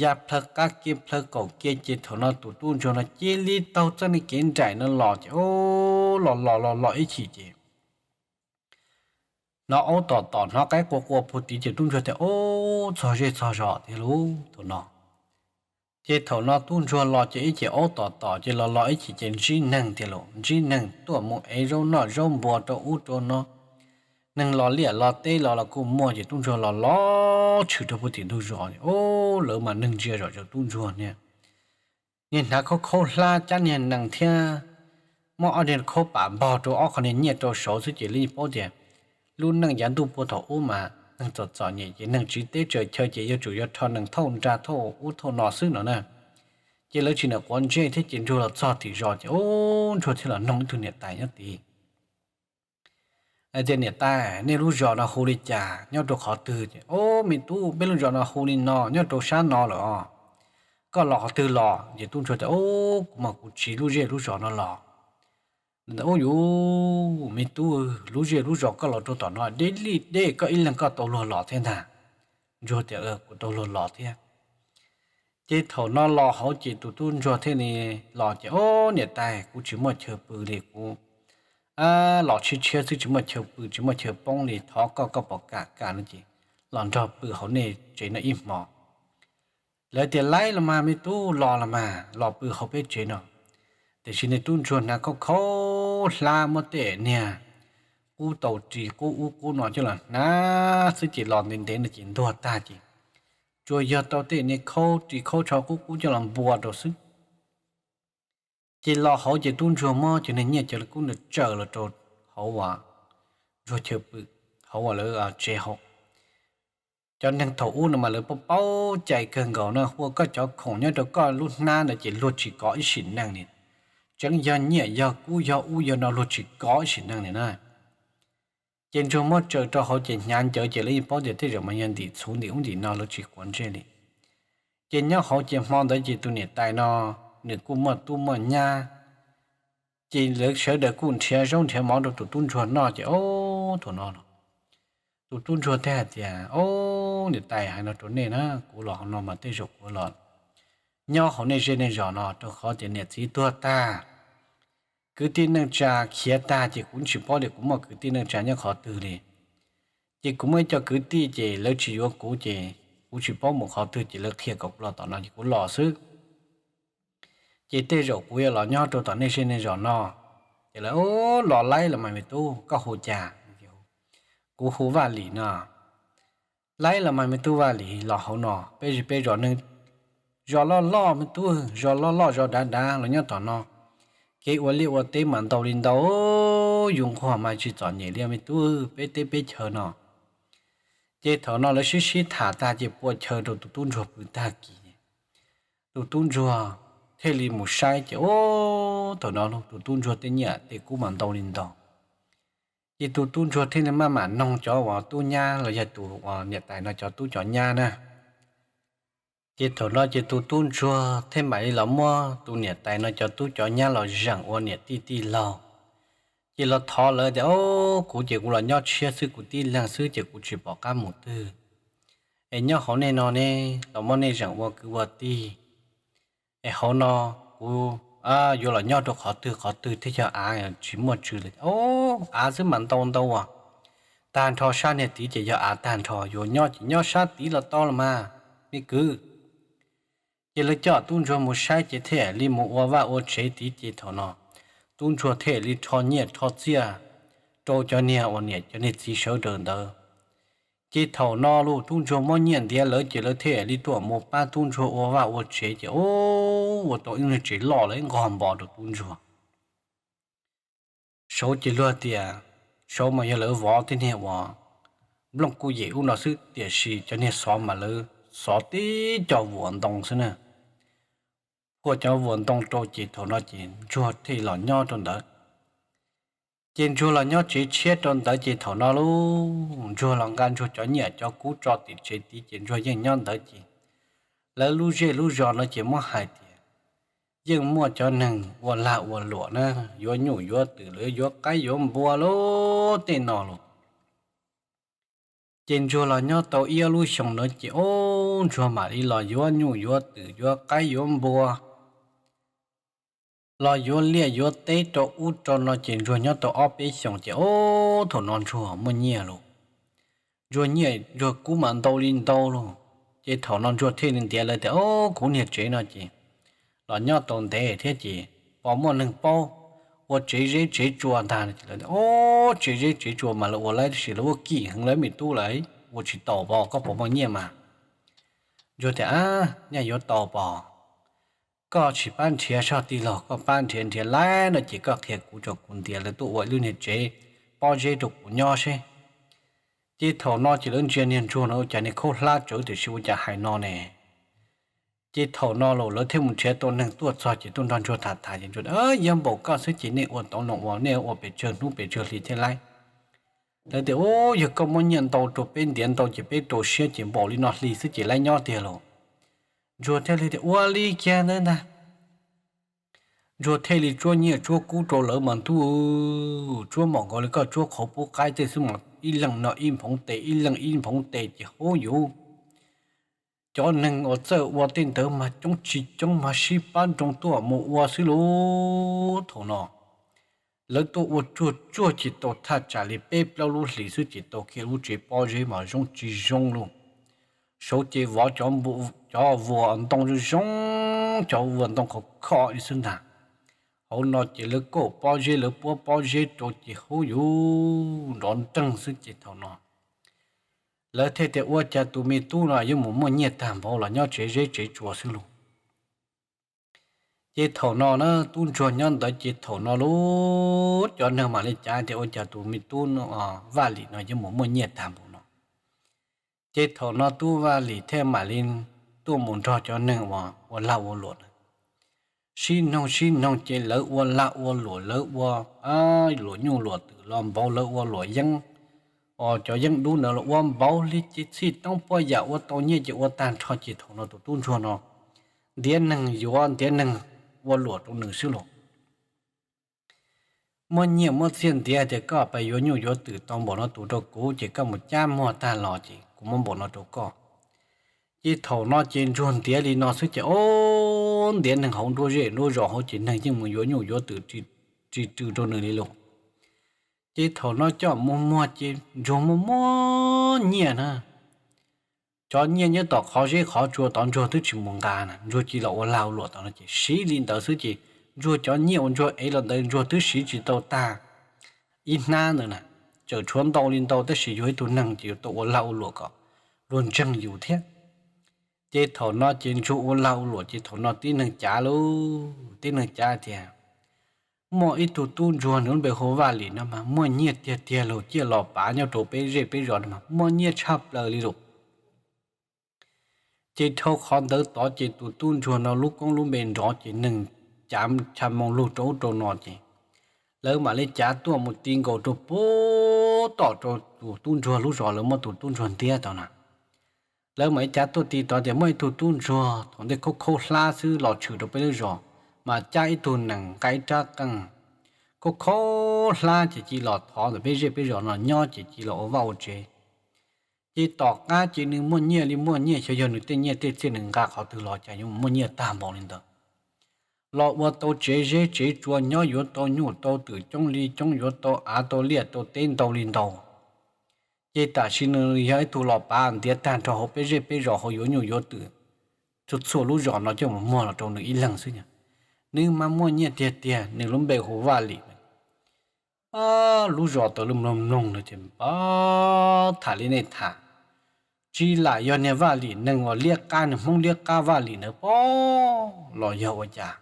ya plhaw qab kev plhaw qaum kev ces thaum no tus tub ntsuag no cia li taug txoj niag kev nraim no los ces ub, los los los los ib chim ces hnov aub tom tom hnov qaib qua qua puag tid ces tub ntsuag tias ub, txog zej txog zos thiab lauj thaum no. Ces thaum no tub ntsuag los ces ib ce aub tom tom ces los los ib chim ces ntsib neeg tiag lauj, ntsib neeg tuaj mus ev zaub noj zaub npua rau ub rau no. Neeg los liaj los teb los los kuj muaj ces tub ntsuag los los tshwm rau puag tim ntug zos. Ub, lawv mas neeg ntsia zom zaws tub ntsuag niag, niag hnav khaub khaub hlab cab niag nees thiab muab ob niag khaub pam npog rau ob qho niag nyiaj rau saud xwb ces lawv yeej paub tias lub neej yav ntuj puag thaum ub mas neeg txom txom nyem ces neeg tsiv teb tsaws chaw ces yuav tsum yuav rho nees thauj nra thauj ub thauj no xwb no na. Ces lawv tsis nam quav ntsej thiab ces ntsuag los txog tim zos ces ub, ntsuag thiaj los noog ib tug niam tais nyob tid hais tias, Niam tais, nej lub zos no hu li cas, nyob rau qhov twg? Ces, Ub, me tub, peb lub zos no hu li no, nyob rau sab no lawm os. Koj los qhov twg los? Ces tub ntsuag tias, Ub, kuv mas kuv tsiv lub zej lub zos no los. Ub, yuav me tub, lub zej lub zos koj los rau tom no deb li deb, koj ib leeg koj tau luag los thiab ntag. Ntsuag tias, Kuv tau luag los thiab. Ces thaum no los hauv ces tus tub ntsuag thiaj li los ces, Ub, niam tais, kuv tsis muaj chaw pw li, kuv los tshiab tshiab xwb tsis muaj chaw pw tsis muaj chaw poob li, thov koj, koj puas kam kam no ces los nrog pw hauv nej tsev no ib hmo. Lawv tias, Laib los mas me tub, los los mas los pw hauv peb tsev no. Tiam sis niag tub ntsuag hnav khaub khaub hlab muab tej niag qub tau ris qub ub qub no coj los hnav xwb ces los ntev ntev no ces ntuag tag ces tsuas yog tau tej niag khaub ris khaub tsho qub qub coj los npua rau xwb. Ces los hauv ces tub ntsuag muab cov niag nyiaj cov kub ntawd tsaws los rau hauv uas ntsuag chaw pw, hauv uas lawv tsev hauv. Cov neeg thaum ub no mas lawv paub paub cai kawg nkaus no, hu ua koj cov khoom nyob rau koj lub hnab ntawd ces luag tsis kov ib sim neej li. Tseeb yog nyiaj yog kub yog ub yog no luag tsis kov ib sim neej li na. Ces ntsuag muab tsaws rau hauv ces hnyav ncawv ces lawv yeej paub tias tej zaum mas yog ntim txhuv ntim ub ntim no lawv tsis quav ntsej li. Ces nyob hauv ces hmo ntawd ces tus niam tais no nws kuj muaj tub muaj nyab, ces lawv sawv daws kuj nrhiav zaub nrhiav mov rau tus tub ntsuag noj ces ob thaum no los tus tub ntsuag thiaj hais tias, Ob, niam tais, hais no rau nej na, kuv los hauv no mas tej zaum kuv los nyob hauv nej zej nej zos no rau qhov tias niam txiv tuag tag, kwv tij neej tsa khiav tag ces kuv tsis paub tias kuv muaj kwv tij neej tsa nyob qhov twg li. Ces kuv muaj ib co kwv tij ces lawv tsis yuav kuv ces kuv tsis paub mus qhov twg ces lawv qhia kom kuv los tom no ces kuv los xwb. Ces tej zaum kuv yuav los nyob rau tom nej zej nej zos no. Ces lawv, Los laib los mas me tub, koj hu cas? Kuv hu Vaj Lis no. Laib los mas me tub Vaj Lis, los hauv no, peb zej peb zos neeg, zos loj loj me tub, zos loj loj zos dav dav los nyob tom no. Kev ua liaj ua teb mas ntau li ntau, yus nquag mas tsis txom nyem li me tub, peb teb peb chaw no. Ces thaum no lawv sib sib tham tag ces pua chaw rau tus tub ntsuag pw tag kis. Tus tub ntsuag thiaj li mus saib ces ub, thaum no tus tub ntsuag tej nyiaj tej kub mas ntau li ntau. Ces tus tub ntsuag thiaj li maj mam noog cov uas tub nyab los yog tus uas niam tais no cov tub cov nyab na. Ces thaum no ces tus tub ntsuag thiaj mam li los muab tus niam tais no cov tub cov nyab los zeem ua niam tij tij laug. Ces los thov lawv tias, Au, kuv ces kuv los nyob tshiab xwb, kuv tib leeg xwb ces kuv tsis pom qab mus twg. Es nyob hauv nej no ne, los muab nej zeem ua kwv ua tij. Es hauv no kuv yuav los nyob rau qhov twg qhov twg thiaj yog av tsis muaj tswv li? Au, av xwb mas ntau ntau as. Tag nrho sab niag tid ces yog av tag nrho, yuav nyob ces nyob sab tid los tau los mas, me kwv. Ces lawv coj tub ntsuag mus saib ces thiaj li mus ua vaj ua tsev tid ces thaum no tub ntsuag thiaj li rho nyiaj rho txiaj rau cov niag uas niam cov niag txiv sawv daws ntawd. Ces thaum no los tub ntsuag muab nyiaj ntiav lawv ces lawv thiaj li tuaj mus pab tub ntsuag ua vaj ua tsev ces ua tau ib lub niag tsev loj lawm nqog npo rau tub ntsuag. Saud ces luag tias, saud mas yog lawv vov tej niag uas nplooj kuj yem ub no xwb, tiam sis cov niag xov mas lawv xov tib co vuas ntoo xwb na. Phua cov vuas ntoo rau ces thaum no ces ntsuag thiaj los nyob rau ntawd. Ces ntsuag los nyob tsev tshiab rau ntawd ces thaum no los ntsuag los nqa ntsuag cov nyiaj cov kub tso tim tsev tid ces ntsuag yeej nyob ntawd ces lawv lub zej lub zos no ces muab hais tias yeej muaj cov neeg ua lag ua luam na, yuav nyuj yuav twm los yuav qaib yuav npua los tej no los. Ces ntsuag los nyob tau ib ob lub xyoo ntawd ces ub, ntsuag mam li los yuav nyuj yuav twm yuav qaib yuav npua, los yuav liaj yuav teb rau ub rau no ces ntsuag nyob tau ob peb xyoos ces ub, thaum no ntsuag muaj nyiaj lawm. Ntsuag nyiaj ntsuag kub mas ntau li ntau lawm. Ces thaum no ntsuag thiaj li ntiav lawv tias, Au, kuv niag tsev no ces los nyob tau ntev thiab ces pom muaj neeg paub ua tsev zeb tsev tsua ntag. Au, tsev zeb tsev tsua mas lawv ua laib tab sis lawv ua kim heev lawv me tub lawm, ua tsis tau pom, koj puas muaj nyiaj mas? Ntsuag tias, Ab, nyiaj yuav tau pom, koj tsis pab nrhiav soj tij laug, koj pab nrhiav nrhiav laib no ces koj qhia kuv rau kuv ntiav lawv tuaj ua ib lub niag tsev pob zeb rau kuv nyob seb. Ces thaum no ces lawv ntsia niag ntsuag no ua cas niag khaub hlab tsawv tiam sis ua cas hais no ne. Ces thaum no los lawv thiaj mus nrhiav tau neeg tuaj txog ces tuaj nrog ntsuag tham tham ces ntsuag, Yog npaum koj xwb ces nej ua tau no ua, nej ua pes tsawg hnub pes tsawg hli thiaj laib? Lawv tias, Ub, yog koj muab nyiaj ntau rau peb ntiav ntau ces peb rau siab ces npaum li no hli xwb ces laib nyob tiag lauj. Ntsuag thiaj li tias, Ua li kiag ntawd ntag. Ntsuag thiaj li tsuab nyiaj tsuab kub rau lawv mas ntuj, tsuab npaum nkaus li koj tsuab qhauv pub qaib tej xwb mas ib leeg no ib nphoov tes ib leeg ib nphoov tes ces hub yuv. Cov neeg uas txawj ua tej ntawd mas coob tsis coob mas sib pab nroo tuaj mus ua xwb lauj. Thaum no lawv tuaj ua tsuag tsuag ces tau thaj tsam li peb plaub lub hlis xwb ces tau kiag lub tsev pob zeb mas zoo tsis zoo lauj. Saud ces vov cov vuas ntoo zoo zoo, cov vuas ntoo khov kho li xwb ntag. Hauv no ces lawv kauj pob zeb lawv puab pob zeb rau ces hub yuv nrov nreeg xwb ces thaum no lawv thiaj tias, Ua cas tus me tub no yuav mus muaj nyiaj tag npaum los nyob tsev zeb tsev tsua xwb lauj. Ces thaum no na tub ntsuag nyob ntawd ces thaum no lauj cov neeg mam li cav tias, Ua cas tus me tub Vaj Lim no yuav mus muaj nyiaj tag npaum no? Ces thaum no tub Vaj Lim thiaj mam li tuaj mus nrog cov neeg uas ua lag ua luam na sib noog sib noog ces lawv ua lag ua luam, lawv ua luam nyuj luam twm los npauv, lawv ua luam yeeb, cov yeeb dub ntawd los ua npauv li ces txhij toob puab yam ua tau nyiaj ces ua tag nrho ces thaum no tus tub ntsuag no ntiav neeg yuav ntiav neeg ua luam rau nws xwb los. Muab nyiaj muab txiaj ntiav tias, Koj pab yuav nyuj yuav twm tau npaum no tus rau kuv ces koj mus cab muag tag los ces kuv muab npaum no rau koj. Ces thaum no ces ntsuag ntiav li no xwb ces ob, ntiav neeg hauv nruab zej nruab zos hauv ces neeg yeej mus yuav nyuj yuav twm ris rw rau nws li lauj. Ces thaum no coj mus muag ces ntsuag muaj muaj nyiaj na. Cov nyiaj nyob tom qhov zeb qhov tsua tod ntsuag twb tsis mus nqa na, ntsuag cia li los ua lag ua luam tod no ces siv li ntawd xwb ces ntsuag cov nyiaj uas ntsuag ev los ntawd ntsuag twb siv tsis tau tag ib hnab ntawd na. Txawm tshuav ntau li ntau tab sis yog ib tug neeg ces yuav tau ua lag ua luam kom luag ntseeg yus thiab. Ces thaum no ces ntsuag ua lag ua luam ces thaum no tib neeg cav lauj, tib neeg cav tias, muaj ib tug tub ntsuag nws lub npe hu Vaj Lim no mas muaj nyiaj tiag tiag lug, ciaj los pav nyob rau peb zej peb zos no mas muaj nyiaj tshaj plaws li lawm. Ces dhau qhov ntawd tod ces tus tub ntsuag no lub koob lub npe nrov ces neeg cav cha moo lug rau ub rau no ces lawv mam li cav tuaj mus ti nkaus rau puag tom rau tus tub ntsuag lub zos lawv muab tus tub ntsuag ntiab tau na. Lawv mam li cav tuaj ti tod tias muaj ib tug tub ntsuag thaum ntej khaub khaub hlab xwb los tshwm rau peb lub zos, mas cab ib tug nees nqa ib rab qeej, khaub khaub hlab ces cia los thov ntawm peb zej peb zos no nyob ces cia los ua vaj ua tsev. Ces tom qab ces nws muaj nyiaj li muaj nyiaj, xyov yog nws tej nyiaj tej txiaj nws nqa qhov twg los cas yuav muaj nyiaj tag npaum li ntawd. Los ua tau tsev zeb tsev tsua nyob, yuav tau nyuj tau twm coob li coob, yuav tau av tau liaj tau teb ntau li ntau. Ces tam sim nws yog ib tug los pav ntiav tag nrho hauv peb zej peb zos hauv yuav nyuj yuav twm, txhua txhua lub zos no coj mus muag los rau nws ib leeg xwb. Nws mas muaj nyiaj tiag tiag, nws lub npe hu Vaj Lim. Lub zos tau lub mloog mloog no ces pab tham li nej tham, tsis lam yog niag Vaj Lim neeg uas liab qab, nws Hmoob liab qab Vaj Lim ntawd pob, los yog ua cas,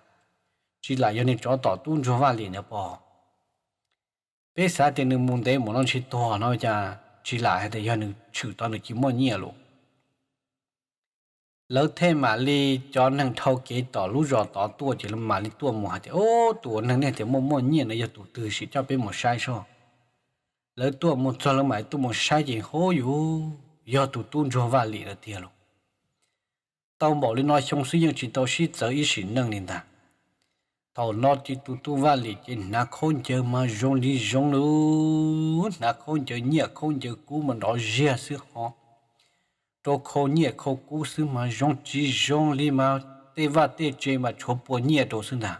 tsis lam yog niag tsov tom tub ntsuag Vaj Lim ntawd pob. Peb xav tias nws mus ntev mus no ntshe tuag no ua cas tsis lam hais tias yog nws tshwm tod nws cia muaj nyiaj lawm. Lawv thiaj mam li, cov neeg dhau kev tom lub zos tod tuaj ces lawv mam li tuaj mus hais tias, Ub, tus ua neeg nej tias muaj muaj nyiaj no yog tus twg sim coj peb mus saib soj. Lawv tuaj mus txog lawv mam li tuaj mus saib ces hub yus, yog tus tub ntsuag Vaj Lim lawm tiag lauj. Tau npaum li no xyoo xwb yeej tsis tau sib txawv ib sim neej li ntag. Thaum no ces tus tub Vaj Lim ces hnav khaub ncaws mas zoo li zoo lauj, hnav khaub ncaws nyiaj khaub ncaws kub mas nrov ziag xwb ho, rau khau nyiaj khau kub xwb mas zoo tsis zoo li mas tej vaj tej tse mas tshuav pua nyiaj rau xwb ntag.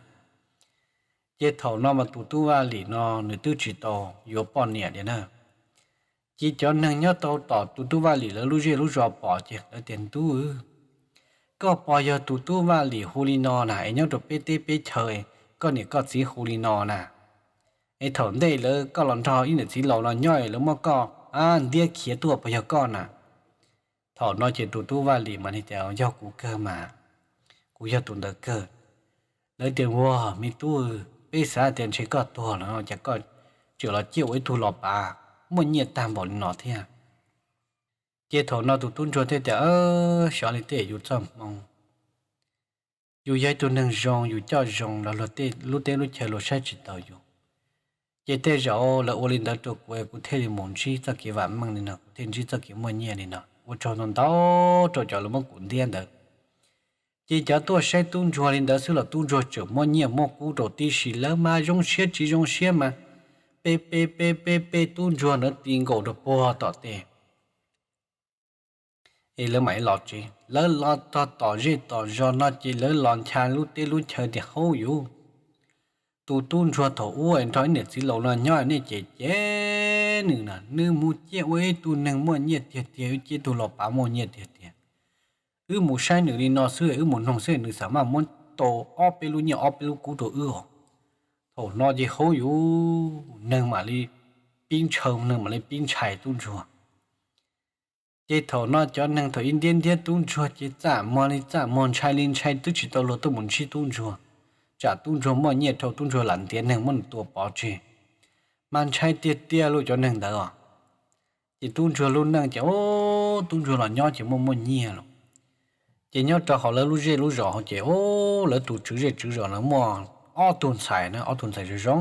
Ces thaum no mas tus tub Vaj Lim no nws twb tsis tau yuav poj niam li na. Ces cov neeg nyob tau tom tus tub Vaj Lim lawv lub zej lub zos pom ces lawv tias, Ntuj, koj pog yog tus tub Vaj Lim hu li no na, es nyob rau peb teb peb chaw koj niam koj txiv hu li no na, es thaum ntej lawv koj los nrog ib niam txiv laus no nyob es lawv muab koj ntiab khiav tuaj puas yog koj na? Thaum no ces tus tub Vaj Lim mas tias, Yog kuv kawg mas, kuv yog tus ntawd kawg. Lawv tias, Ua, me tub, peb xav tias ntshe koj tuag lawm no cas koj tseem los ciaj ua ib tug los pav muaj nyiaj tag npaum li no thiab. Ces thaum no tus tub ntsuag thiaj tias, Xyov li tej yus txoj hmoo, yus yog ib tug neeg zoo, yus coj zoo los luag tej lub teb lub chaw luag saib tsis taus yus. Ces tej zaum lawv ua li ntawd rau kuv, kuv thiaj li mus ntsib txoj kev vam meej li no, kuv thiaj ntsib txoj kev muaj nyiaj li no. Ua tsaug ntau ntau rau cov lawv muab kuv ntiab ntawd. Ces cov tuaj saib tub ntsuag li ntawd xwb los tub ntsuag tseem muaj nyiaj muaj kub rau tib si, lawv mas zoo siab tsis zoo siab mas pe pe pe pe pe tub ntsuag ntawd ti nkaus rau puag tom tej. Es lawv mam li los tsev, lawv los txog tom zej tom zos no ces lawv los ncha lub teb lub chaw tias, Hub yus, tus tub ntsuag thaum ub nrog ib niam txiv laus no nyob nej ces cem nws na, nws mus ciaj ua ib tug neeg muaj nyiaj tiag tiag, wb ciaj ib tug los pav muaj nyiaj tiag tiag. Wb mus saib nws li no xwb, wb mus noog xwb nws xam maj muab tau ob peb lub nyiaj ob peb lub kub rau wb os. Thaum no ces hub yus, neeg mam li pib ntshaw, neeg mam li pib ntshai tub ntsuag. Ces thaum no cov neeg thaum ib ntiab ntiab tub ntsuag ces txaj muag li txaj muag, ntshai li ntshai, twb tsis tau luag tuaj mus ntsib tub ntsuag, tsam tub ntsuag muaj nyiaj dhau tub ntsuag lam ntiav neeg muab nws tua pov tseg. Mas ntshai tiag tiag lauj cov neeg ntawd os. Ces tub ntsuag lub neej ces, ub, tub ntsuag los nyob ces muaj muaj nyiaj lauj. Ces nyob rau hauv lawv lub zej lub zos hauv ces, ub, lawv tus tswv zej tswv zos no muaj ob tug ntxhais na, ob tug ntxhais zoo zoo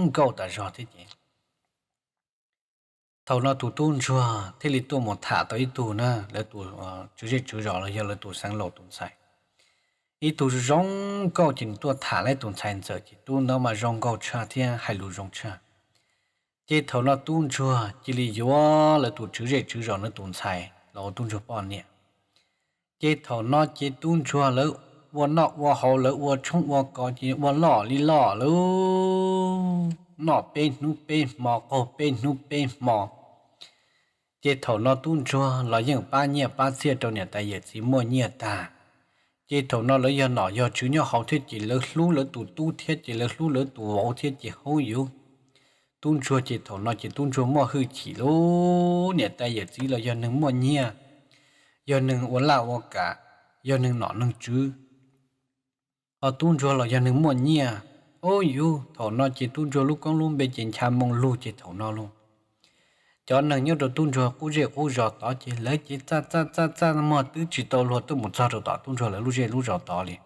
nkauj tas zog thiab ces thaum no tus tub ntsuag thiaj li tuaj mus tham tau ib tug na, lawv tus tswv zej tswv zos los yog lawv tus xeev laus tus ntxhais, ib tug zoo nkauj ces nws tuaj tham lawv tus ntxhais ntxawm ces tub ntawd mas zoo nkauj tshaj thiab hais lus zoo tshaj. Ces thaum no tub ntsuag cia li yuav lawv tus tswv zej tswv zos no tus ntxhais los ua tub ntsuag poj niam. Ces thaum no ces tub ntsuag lawv ua noj ua haus, lawv ua tshoob ua kos ces ua loj li loj lauj, noj peb hnub peb hmo, qaug peb hnub peb hmo. Ces thaum no tub ntsuag los yeej pab nyiaj pab txiaj rau niam tais yawm txiv muaj nyiaj tag. Ces thaum no lawv yog nom yog tswv nyob hauv thiab ces lawv hlub lawv tus tub thiab ces lawv hlub lawv tus vauv thiab ces hub yus, tub ntsuag ces thaum no ces tub ntsuag muaj hwj chim lauj, niam tais yawm txiv los yog neeg muaj nyiaj, yog neeg ua laj ua kam, yog neeg nom neeg tswv. Ho tub ntsuag los yog neeg muaj nyiaj, Ub yuv, thaum no ces tub ntsuag lub koob lub npe ces ncha moo lug ces thaum no los cov neeg nyob rau tub ntsuag qub zej qub zos tod ces lawv ces txaj txaj txaj txaj muag twb tsis tau luag tuaj mus txog rau tom tub ntsuag lawv lub zej lub zos tod li.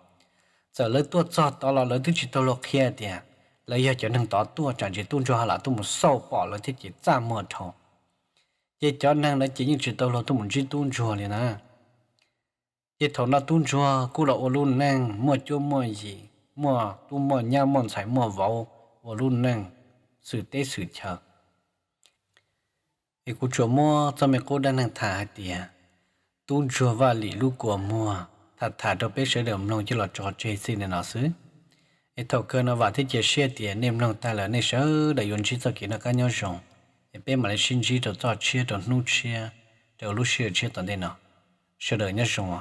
Txawm lawv tuaj txog tod los lawv twb tsis tau luag qhia tias lawv yog cov neeg tod tuaj, tsam ntsis tub ntsuag ho lam tuaj mus xauj pom lawv thiab ces txaj muag dhau. Ces cov neeg lawv ces yeej tsis tau luag tuaj mus ntsib tub ntsuag li na. Ces thaum no tub ntsuag kuj los ua lub neej muaj cuab muaj yig, muaj tub muaj nyab muaj ntxhais muaj vauv ua lub neej xwm teb xwm chaw. Es kuv tsuas muab txoj me qub dab neeg tham hais tias tub ntsuag Vaj Lim lub kua muag tham tham rau peb sawv daws mloog coj los tso tseg txij li no xwb. Es thaum kawg no vam thiab cia siab tias nej mloog tag lawm nej sawv daws yuav ntsib txoj kev noj qab nyob zoo. Es peb mam li sib ntsib rau txoj tshiab rau hnub tshiab, rau lub sij hawm tshiab tom ntej no. Sawv daws nyob zoo.